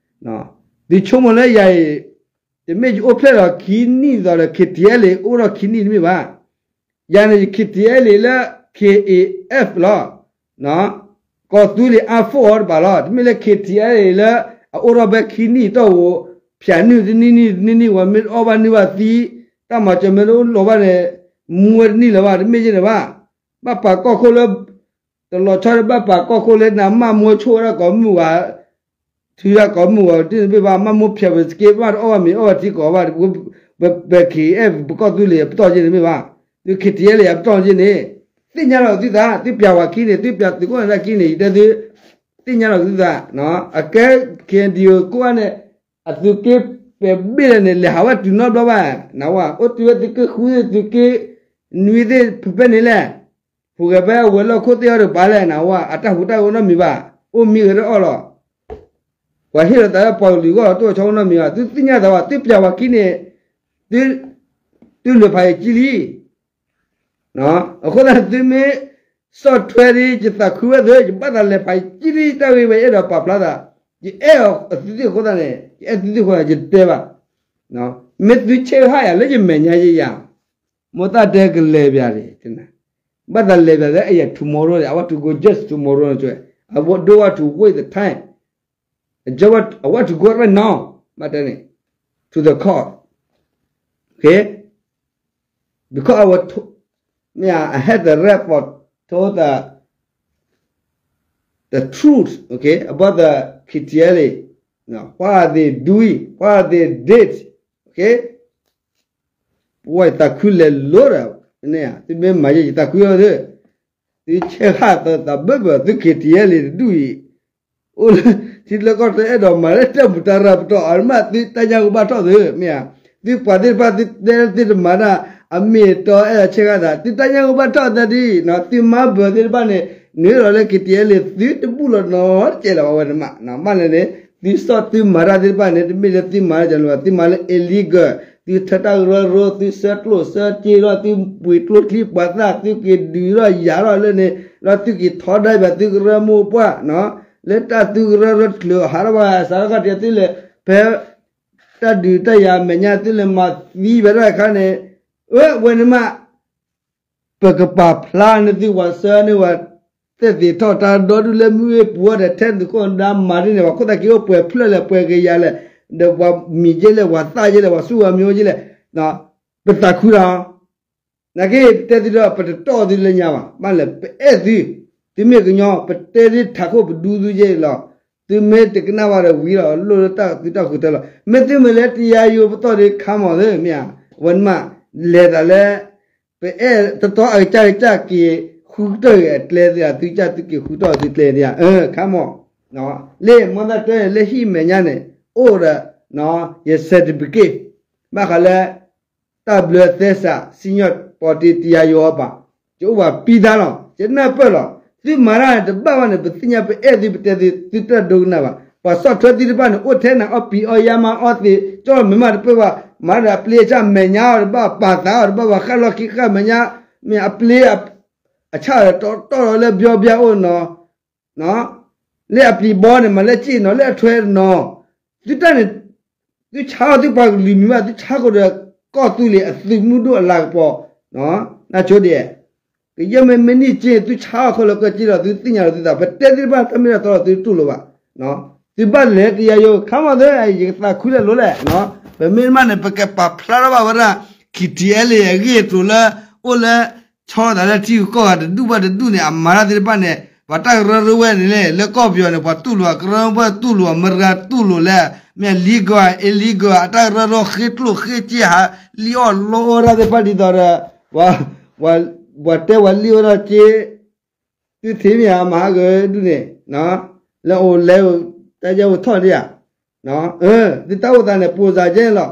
ၤ. သုဆိကမိၣ်လၢယၤအံၤ တမ့ၢ်ယအိၣ်ဖျဲၣ်ဒီးခံနံၣ်သိးဒီး K T L အိၣ်ဒီးခံနံၣ်တမ့ၢ်ဘၣ်. ယၤန့ၣ် ယ K T L လၢ K A F လီၤ. ကီၢ်သူလ့ၤ Armed Force တဘၣ်လီၤ. တမ့ၢ်လၢ K T L လၢ အအိၣ်ထီၣ်ဖဲခံနံၣ်တီၢ်ဧိၤ ဖၠးနုာ်တနံၣ်နံၣ်တနံၣ်နံၣ် ဝဲမ့ၢ်အီၣ်ဘၣ်နုာ်ဘၣ်သံ, တၢ်မၤစၢၤမ့ၢ်တအိၣ်လီၤဘၣ်န့ၣ် မူဝဲတနံၣ်လၢၤဘၣ်, တမ့ၢ်ယဲန့ၣ်ဘၣ်. ဘၣ်ပာ်ကီၢ်ခိၣ်လၢ တလီၤဆီဒီးဘၣ်ပာ်ကီၢ်ခိၣ်လၢနမၢ်မူဆိၣ်ဝဲဒၣ်ကိးမုၢ်ဂၤ ထုးဒၣ်ကိးမုၢ်ဂၤ တမ့ၢ်ဘၣ်, မၢ်မူဖျဲးဝဲစက့ ဘၣ်တအီၣ်ဘၣ်မ့ၤအီၣ်ဘၣ်ထံကီးဘၣ်, ပ K F ပကီၢ်သူလ့ၤပတီၢ်က့န့ၣ်မ့ၢ်ဘၣ်, သု K T L အပတီၢ်က့န့ၣ်, သ့ၣ်ညါလီၤသုသး, သုပျးဝဲခံန့ၣ်, သုပျးသုးခိၣ်နၢ်တၢ်ခံန့ၣ် ယတဲသု, သ့ၣ်ညါလီၤသုသး, အကဲ K N D O ကိးဂၤန့ၣ် အသုးက့ပှဲၤဘ့ၣ်လၢန့ၣ် လဲၤဟးဝဲတုၤနီတဘျီဘၣ်, နဝဲ အိၣ်တုၤဝဲသုးက့ဃုသ့ၣ် သုးက့နွံသ့ၣ် ဖဲဖဲန့ၣ်လဲၣ် ဟူးဂဲၤဖဲအဝဲၤလီၢ်ခိၣ်သ့ၣ်အီၤတကပၤလဲၣ် နဝဲ အတၢ်ဟူးတၢ်ဂဲၤနီတမံၤဘၣ်, အိၣ်မံဂဲၤထီၣ်အီၣ်လီၤ. ပှၤဟ့ၣ်လီၤသးလၢပှၤကလုာ်ဂီၢ် တအိၣ်ဆီနီတမံၤဘၣ်, သုသ့ၣ်ညါသးဘၣ်, သုပျးဝဲခံန့ၣ်, သုလဲၤဖးယံာ်ကံလံ. အဃိသတးန့ၣ် သုမ့ၢ် ဆီၣ်ထွဲဒ် ယသးခုဝဲသ့ၣ် ယဘၣ်သးလဲၤဖးယံာ်ကံလံ တၢ်ဂ့ၢ်ဝဲယအဲၣ်ဒိးပာ်ဖျါသး, ယအဲၣ်အီၤအသုသ့ၣ်အဃိသတးန့ၣ် ယအဲၣ်သုသ့ၣ်အဃိသတး ယတတဲဘၣ်. မ့ၢ်သုဆဲးဟါယၤလၢယမဲာ်ညါယဲယၤ, မိၢ်သၣ်တဲကလဲၤပၠးန့ၣ်, ဘၣ်သးလဲၤပၠးလၢအယၤ tomorrow န့ၣ် I want to go just tomorrow န့ၣ်, I don't want to wait the time, I just want, I want to go right now, ဘၣ်တဲန့ၣ်, to the court, okay, because I was to, yeah, I had the right for told the, the truth, okay, about the K T L A, you know, what are they doing, what are they did, okay. ပဝဲသးခုလဲၤလိၤဒီး, န့ၣ် သုမ့ၢ်မၤယဲ ယသးခုလီၤသု, သုဆဲးဟးသးဘၢဘၢ သု K T L A တဒူၣ်အံၤ, အိၣ်လၢ ထံလၢကီၢ်ချၢအဲၣ်ဒိးမၤလၢတၢ်မူးတၢ်ရၢ်ပတီၢ် အါမး သုတၢ်ညၣ်ဂိၢ်ဘၣ်ထီၣ်သု မ့ၢ်ဧါ, သုပှၤသ့ၣ်တဖၣ် သုတဲသုတမၤတၢ် အမ့ၢ်တီအဲၣ်ဒိးဆဲးဟးသး သုတၢ်ညၣ်ဂိၢ်ဘၣ်ထီၣ်သးဒ်အံၤ, သုမၤဘၢသ့ၣ်တဖၣ်န့ၣ် နုာ်လီၤလၢ K T L A သုတဘူၣ်လီၤနီတစဲးလီၤ အဝဲန့ၣ်မး, ဘၣ်လဲၣ်န့ၣ် သုဆီၣ်သုမၤတၢ်သ့ၣ်တဖၣ်န့ၣ် တမ့ၢ်လၢသုမၤတၢ်လၢၤဘၣ်, သုမၤလၢ illegal, သုထၢတၢ်ကရၢကရိ သုဆှၢကျိၣ်ဆှၢစ့ဒီး သုပှ့ၤကျိချံပှၤသၣ် သုက့ၤဒုးထီၣ်ယၤထီၣ်လၢန့ၣ် ဒီးသုက့ၤထီဒါဘၣ်သုကရၢမိၢ်ပှၢ်, လၢတၢ်သုကရၢကရိတချုးဟးထီၣ်ဘၣ် စးထီၣ်ခီၣ်ထံးသုလဲၤ ဖဲ တၢ်ဒုးတၢ်ယၤမဲာ်ညါသုလဲၤမၤသံဝဲဒၣ်အခါန့ၣ်, အဝဲန့ၣ်မး ပကပာ်ဖျါန့ၢ်သု ပှၤဆှၢန့ၢ်ဝဲ သ့ၣ်သ့ၣ်ထီၣ်တၢ်ဒီဒူၣ်လၢမုၢ်အ့ၣ်ပူၤအီၤဒီး ထဲသုးခိၣ်နၢ်မၤဒ်န့ၣ် ပှၤခိၣ်သၣ်က့ၤအိၣ်ပှဲၤဖျၢၣ်လဲၣ် ပှဲၤကယၤလဲၣ်, ဒီးပှၤမံၤက့လဲၣ် ပှၤသၣ်က့လဲၣ် ပှၤဆူၣ်ပှၤမံၤအိၣ်က့လဲၣ်, ပသးခုလီၤ. နာ်က့ ပတဲသုဒီး ပတတီၢ်သုလၢညါဘၣ်, ဘၣ်လဲၣ် ပအဲၣ်သု, သုမ့ၢ်ကညီ ပတဲဒ်ထးခိၣ်ပဒူသုက့လီၤ. သုမ့ၢ်တကနၣ်ဘၣ်ဒီးဝံၤလီၤ လိၣ်လၢတၢ်သုတၢ်ဃုထၢလီၤ. မ့ၢ်သုမ့ၢ်လၢတယါယိပတီၢ်ဒီး ခါမီၤသ့ မ့ၢ်ဧါ, အဝဲန့ၣ်မး လဲၤသးလၢ ပအဲၣ်တတီအကစၢ်ကစၢ်က့ၤ ဃုထၢၣ်အကျဲသ့ဧါ, သုကစၢ်သုက့ၤဃုထၢၣ်သုကျဲသ့ဧါ, ခါမီၤ, လၢမ့ၢ်သးတဲလၢဟံၣ်မဲာ်ညါန့ၣ် အိၣ်ဒီး ယ certificate ဘၣ်ဃးလၢ တၢ်ဘျၢသဲစး စံၣ်ညီၣ်ပီတ့တယါယိအီၤဘၣ်, ယအိၣ်ဘၣ်ပံသါလီၤ, ယနၢ်ပၢၢ်လီၤ. သုမၤတၢ်န့ၣ်တဘၣ်ဘၣ်န့ၣ် ပသ့ၣ်ညါပအဲၣ်သု ပတဲသု သုတၢ်ဒိကနၣ်ဘၣ်. ပှၤဆီၣ်ထွဲသုတဖၣ်န့ၣ် အိၣ်ထဲနၤအီၣ်ပံၤအီၣ်ယါမးအီၣ်သ့ၣ် ကၠီၣ်မဲာ်မးတပၢၢ်ဘၣ်, မၤဒီးအပျ့အဆၣ်မဲာ်ညါအီၤတဘၣ် ပာ်သးအီၤတဘၣ် ပှၤဃၣ်လီၢ်ခံဃၣ်မဲာ်ညါ, မ့ၢ်အပျ့ အဆၣ်ဒီးတီၢ်တီၢ်လီၤလၢဘျီဘျီအိၣ်နီၤ လၢအပျံၤဘီန့ၣ် မၤလၢက့ၣ်နီၤ လၢအထွဲနီၤ, သုတၢ်န့ၣ် သုဆါအီၤသုပှၤကလုာ်မံၤဘၣ် သုဆါဃိဒီး ကီၢ်သူလ့ၤအသုးမုၢ်ဒိၣ်အလၤကပီၤ, နဆိဒဲး, ကယဲၢ်မ့ၢ်မ့ၢ်နံၣ်က့ သုဆါအီၤခီလၢကီၢ်က့ၣ်ဒီး သုသ့ၣ်ညါလီၤသုသး ပတဲသုတဘၣ်တၢ်မ့ၢ်တၢ်တီလီၤ သုတူၢ်လိာ်ဘၣ်, သုဘၣ်လဲၤတယါယိ ခါမီၤသ့ ယကသးခုလဲၤလိၤလဲၣ်, ပမ့ၢ်မးန့ၣ် ပကပာ်ဖျါထီၣ်ဘၣ်ဝဲဒၣ် ခံထံအဲလ့ၣ် အဂ့ၢ်အကျိၤလၢ အိၣ်လၢ ဆီလီၤသးလၢထံဂုၤကီၢ်ဂၤတဒူၣ်ဘၣ်တဒူၣ်န့ၣ် အမၤတၢ်သ့ၣ်တဖၣ်န့ၣ် ပှၤတၢ်ကရၢကရိဝဲန့ၣ် လၢကီၢ်ပယီၤန့ၣ် ပှၤတူၢ်လိာ် ကရၢကရိတူၢ်လိာ် မတၤတူၢ်လိာ်လဲၣ်, မ့ၢ် legal illegal အတၢ်ကရၢကရိဃ့ကျိၣ်ဃ့စ့ဟး လံၣ်အီၣ်လီအီၣ်တၢ်သ့ၣ်တဖၣ်ဒ်သိးဒီး ပှၤတဲပှၤလံၣ်အီၣ်တၢ်စ့ သုထံၣ်မ့ၢ်ဧါ မၤဟးဂီၤဒူၣ်န့ၣ် လၢအိၣ်လဲၤ တၢ်ယဲၢ်အိၣ်ထီၣ်ဒံးဧါ, သုတၢ်အိၣ်သးန့ၣ် ပိၢ်စၢ်ကဲလီၤ,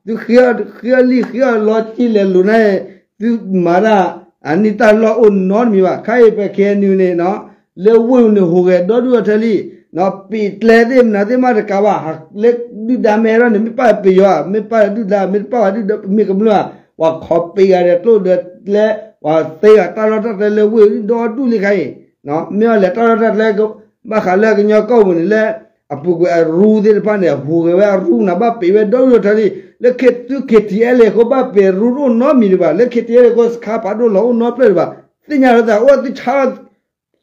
သုဃ့အီၣ်လံၣ်ဃ့အီၣ်လီစ့လဲၤလိာ်န့ၣ် သုမၤတၢ် အနံၣ်တၢ်လီၢ်အိၣ်နီတမံၤဘၣ်. ခဲအံၤပ ခ့ၣ်အဲၣ်ယူၣ်န့ၣ်နီၤ လၢဝ့ၢ်န့ၣ်ဟူးဂဲၤဒီဒူၣ်အီၤထဲလံ, ပ့းကျဲသ့ၣ်မနုၤသ့ၣ်မးတကးဘၣ်, လၢဒုၣ်ဒါမ့ၢ်ဟဲထီၣ်န့ၣ် မ့ၢ်ပာ်ပယီၤဧါ, မ့ၢ်ပာ်ဒုၣ်ဒါ, မ့ၢ်တပာ်ဝဲဒုၣ်ဒါ မ့ၢ်ကမျၢၢ်ဧါ, ပှၤခီပ့ၤဂၤဒီးကျိၣ်ဒီးကျဲ, ပှၤသ့ဂၤတၢ်လီၢ်တၢ်ကျဲလၢဝ့ၢ်ဒီဒူၣ်လံခဲအံၤ, မ့ၢ်အီၤလဲၤတၢ်လီၢ်တၢ်ကျဲ ဘၣ်ဃးလၢကညီကီၢ်ပူၤန့ၣ် လၢအပူၤကွံာ်အရူသ့ၣ်တဖၣ်န့ၣ် ဟူးဂဲၤဝဲအရူနၤ ဘၣ်ပ့ၤဝဲဒီဒူၣ်အီၤထဲလံ, လၢသု ခ့ၣ်ထံအဲလ်အ့ၣ် အဃိ ဘၣ်ပ့ၤရူတအိၣ်နီတမံၤဒံးဘၣ်, လၢ ခ့ၣ်ထံအဲလ်အ့ၣ် အဃိ စခါဖးဒိၣ်လီၤအိၣ်နီတဖျၢၣ်ဒံးဘၣ်, သ့ၣ်ညါလီၤသးအိၣ်သုဆါ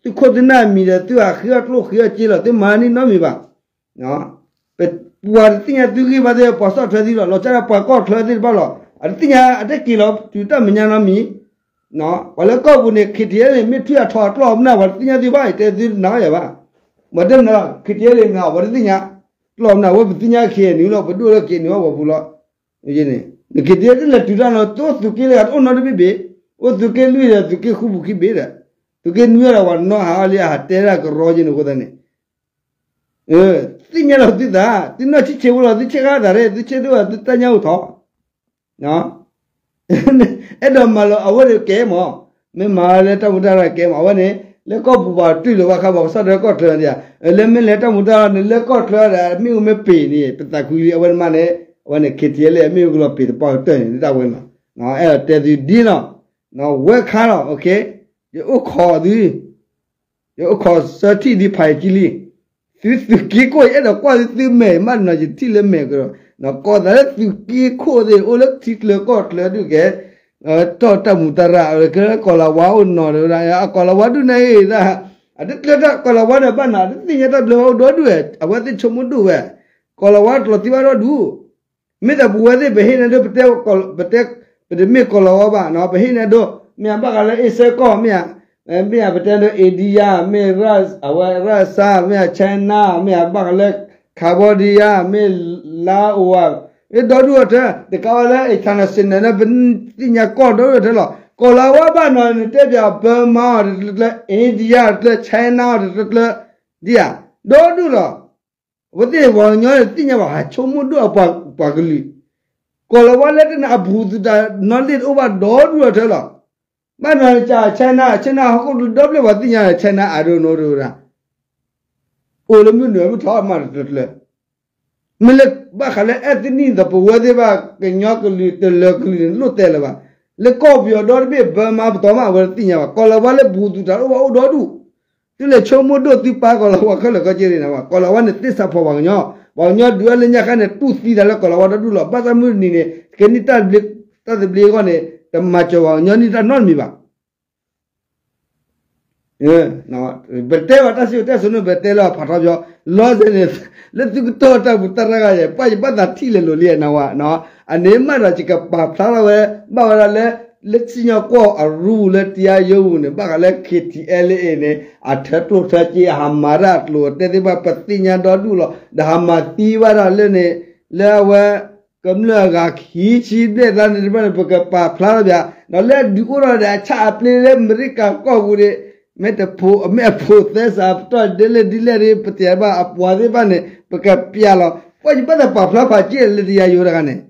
သုခိၣ်သုနၢ်အမံၤဒီး သုဟးဃ့အီၣ်ကျိၣ်ဃ့အီၣ်စ့လီၤ, သုမၤန့ၢ်နီတမံၤဘၣ်. ပှၤတသ့ၣ်ညါသုဂံၢ်ဘါသ့ၣ် ပှၤစီၣ်ထွဲသုလီၤ, လီၤဆီဒၣ်ပှၤကီၢ်ချၢသ့ၣ်တဖၣ်လီၤ, အတသ့ၣ်ညါ အတက့ၤလီၤတုၤတၢ်မဲာ်ညါနီတမံၤ, ပှၤလၢကီၢ်ပူၤန့ၣ် ခ့ၣ်ထံအဲလ်အ့ၣ် မ့ၢ်ထွံၣ်အထီအကျီၢ်မနုၤ ပှၤတသ့ၣ်ညါသုဘၣ်, တဲသုနၤအီၣ်ယၤဘၣ်, မ့ၢ်တဲမနုၤ ခ့ၣ်ထံအဲလ်အ့ၣ် မနုၤ ပှၤတသ့ၣ်ညါ, ကျီၢ်မနုၤ အဝဲပသ့ၣ်ညါ ခ့ၣ်အဲၣ်ယူၣ် လီၤ, ပဒိၣ်လၢ ခ့ၣ်အဲၣ်ယူၣ် အပူၤလီၤ. ခ့ၣ်ထံအဲလ်အ့ၣ် တလဲၤတုၤတၢ်နီၤ တအိၣ်သုးက့လၢဂၤ တအိၣ်နီတဘ့ၣ်ဘ့ၣ်, အိၣ်သုးက့လွံၢ်ဒီး သုးက့ဃုပူၤခံဘ့ၣ်ဒီး, သုးက့နွံဒီး ပှၤနီၣ်ဟးအီၤလံ အဟးတဲဒၣ်ကရီက့ၤန့ၣ်အဃိသတးန့ၣ် သ့ၣ်ညါလီၤသုသး, သုနီၢ်ဆံးဆံးဖိလီၤ, သုဆ့ကၤသးရဲၣ်, သုဆ့ဒိၣ် သုတၢ်ညၣ်အိၣ်ထီၣ်, အဲၣ်ဒိးမၤလီၤအဝဲန့ၣ်ကဲမး, မ့ၢ်မၤလၢတၢ်မူတၢ်ရၢ်ကဲမး, အဝဲန့ၣ် လၢကီၢ်ပူၤပှၤတူၢ်လိာ်ဘၣ်ခါ ပှၤကစၢ်ဒၢကီၢ်ချၢဒံးဧါ, လၢမ့ၢ်လဲၤတၢ်မူတၢ်ရၢ်န့ၣ် လၢကီၢ်ချၢဒီး မ့ၣ်အူမ့ၢ်ပ့ၤန့ၣ် ပသးခုလံ, အဝဲန့ၣ်မးန့ၣ် အဝဲန့ၣ် ခ့ၣ်ထံအဲလ်အ့ၣ် မ့ၣ်အူကလီၤပ့ၤတပီၢ်ကတၢၢ်န့ၣ် တၢ်ဝဲလီၤ, အဲၣ်ဒိးတဲသုဒ်လီၤ, ဝဲခါလီၤ, ယအိၣ်ခိးသု ယအိၣ်ခိးဆၢထံၣ်ဒ်ဖးယံာ်ကံလံ, သုသုးက့ခိၣ် ယအဲၣ်ဒိးကွၢ်သုသုမဲာ် မးနီၤ ယထံၣ်လၢမဲာ်ကဒီး, ကိးသးလၢသုးက့ခိၣ်သ့ၣ် အိၣ်လၢထံချၢကီၢ်ချၢဒုးကဲ, တီၢ်တၢ်မူးတၢ်ရၢ် ကီၤလၤဝါအိၣ်နီၤဒီး အကီၤလၤဝါဒုးနဲအံၤ အတကျၢၤတၢ် ကီၤလၤဝါဒီးဘၣ်နီၤ အတသ့ၣ်ညါတၢ်ဘျၢအိၣ်ဒီဒူၣ်ဝဲ အဝဲသ့ၣ်ဆိကမိၣ်ဒိၣ်ဝဲ, ကီၤလၤဝါတလီၤသံဘၣ်ဒီဒူၣ် မ့ၢ်သးပဝဲသ့ၣ် ပဟ့ၣ်နဲဒိ ပတဲ ပတမ့ၢ်ကီၤလၤဝါဘၣ်နီၤ ပဟ့ၣ်နဲဒိ မ့ၢ်အဘၣ်ဃးလၢအ့စဲကီၢ် မ့ၢ်ဧါ, မ့ၢ်ဧါ ပတဲဒိ India မ့ၢ် အဝဲ Russia မ့ၢ်ဧါ China မ့ၢ်ဧါ ဘၣ်ဃးလၢ Cambodia မ့ၢ် Laos ဧါ မ့ၢ်ဒီဒူၣ်အီၤထဲ တကးဝဲလၢ international န့ၣ် ပသ့ၣ်ညါကီၢ်ဒီဒူၣ်အီၤထဲလီၤ. ကီၤလၤဝါဘၣ်နီၤ နတဲပၠး Burma တကျၢၤကျၢၤ India တကျၢၤ China တကျၢၤကျၢၤ ဒ်ဧါ, ဒီဒူၣ်လီၤ. အဝဲသ့ၣ်ပှၤကညီန့ၣ် သ့ၣ်ညါဘၣ် ဟးဆိကမိၣ်ဒိၣ်အပှၤကလုာ်, ကီၤလၤဝါလၢတၢ်န့ၣ် အဘူးသတး knowledge အိၣ်ဘၣ်ဒီဒူၣ်အီၤထဲလီၤ. ဘၣ်နီၤ China China ဟီၣ်ခိၣ်ဒီဘ့ၣ်ပှၤသ့ၣ်ညါ China အဒိနိဒိဒၣ် အိၣ်လၢမုၢ်နုာ်မုၢ်ထီၣ်မးတကျၢၤကျၢၤ, မ့ၢ်လၢဘၣ်ဃးလၢ ethnic ဒီးပဝဲသ့ၣ်ဘၣ် ကညီကလုာ်တလၢကလုာ်န့ၣ် လိၣ်တဲလၢၤဘၣ်. လၢကီၢ်ပယီၤဒီတဘ့ၣ် Burma ပတီၢ်မး အဝဲသ့ၣ်ညါဘၣ် ကီၤလၤဝါလၢဘူးသတးအိၣ်ဘၣ်အိၣ်ဒီဒူၣ် သုလဲၤဆိကမိၣ်ဒိၣ်သုပၢ် ကီၤလၤဝါခဲလၢာ်ခဲဆ့န့ၣ် ကီၤလၤဝါန့ၣ် သစ္စာဖောက် ပှၤကညီ, ပှၤကညီဒုးအီၤလၢညါခါန့ၣ် တူၢ်သံသးလၢကီၤလၤဝါဒီဒူၣ်လီၤ. ဘၣ်သးမုၢ်တနံၤန့ၣ် ကဲန့ၢ်တၢ်သဘျ့အဂီၢ်န့ၣ် တမၤစၢၤပှၤကညီန့ၢ်တၢ်နီတမံၤဘၣ်. ပတဲဘၣ်တၢ်စံၣ်စိၤတဲစိၤန့ၣ် ပတဲလၢဖးထီပယီၤ လီၤစဲန့ၣ် လၢသုကတီၢ်တၢ်ပူၤတၢ်ရၢ်ဂၤယဲၢ် ပှၤယဘၣ်သးထံၣ်လဲၤလိာ်လံ နဝဲ, အန့ၣ်မးဒီး ယကပာ်ဖျါထီၣ်ဝဲ ဘၣ်ဝဲဒၣ်လၢ လၢစံၣ်ညီၣ်ကွီၢ်အရူပူၤလၢတယါယိပူၤန့ၣ် ဘၣ်ဃးလၢ ခ့ၣ်ထံအဲလ်အ့ၣ်န့ၣ် အထၢကျိၣ်ထၢစ့ အဟးမၤတၢ်အကျိၤအတဲသ့ၣ်တဖၣ် ပသ့ၣ်ညါဒီဒူၣ်လီၤ. ဒီးဟးမၤသံဘၣ်ဒၣ်လၢန့ၣ် လၢအဝဲ ကမျၢၢ်အဂၤခံဆံဘျဲၣ်သၢန့ၣ်တဖၣ်န့ၣ် ပကပာ်ဖျါထီၣ်ပၠး ဒီးလၢအဒုးအိၣ်ထီၣ်ဒီးအဆၣ်အပျ့လၢအမဲရကၤကီၢ်ပူၤန့ၣ် မ့ၢ်တဖိး မ့ၢ်အဖိးသဲစးပတီၢ်ဒ်လဲၣ်ဒ်လဲၣ်ဒီး ပတဲဘၣ်အပှၤသ့ၣ်တဖၣ်န့ၣ် ပကပၠးလီၤ. ကွၢ်ယဘၣ်သးပာ်ဖျါဖးက့ၢ်လၢတယါယိတဂၤန့ၣ်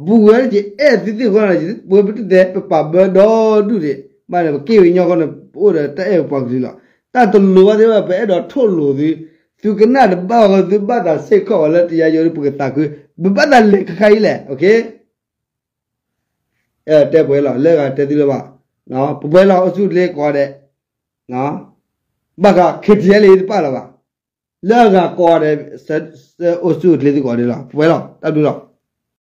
ပူၤဝဲယအဲၣ်သုသ့ၣ်ဃီန့ၣ် ပဝဲပတတဲ ပပာ်ဘၢဒီဒူၣ်ဒံး ဘၣ်န့ၣ် ပက့ၢ်ဝဲညီဃီန့ၣ် ပအိၣ်ဒီးတၢ်အဲၣ်ပပှၤကလုာ်လီၤ. တၢ်တလိၤဘၣ်သ့ၣ်ဘၣ် ပအဲၣ်ဒိးထိၣ်လိာ်သု, သုကနၣ်တဘၣ်ဃီ သုဘၣ်သးစ့ၢ်ကီးဝဲလၢတယါယိဒီး ပကသးခု ပဘၣ်သးလဲၤခဲခါအံၤလဲၣ် တဲပှဲၤလီၤ လၢဂၤတဲသုလၢၤဘၣ်. ပပှဲၤလီၤအိၣ်ဆူၣ်အိၣ်ချ့ကိးဂၤဒဲး, ဘၣ်ဃး ခ့ၣ်ထံအဲလ်အ့ၣ်အံၤတပာ်လၢၤဘၣ်. လၢအဂၤကိးဂၤဒဲး အိၣ်ဆူၣ်အိၣ်ချ့သုကိးဂၤဒဲးလီၤ. ပပှဲၤလီၤ တၢ်ဘျုးလီၤ.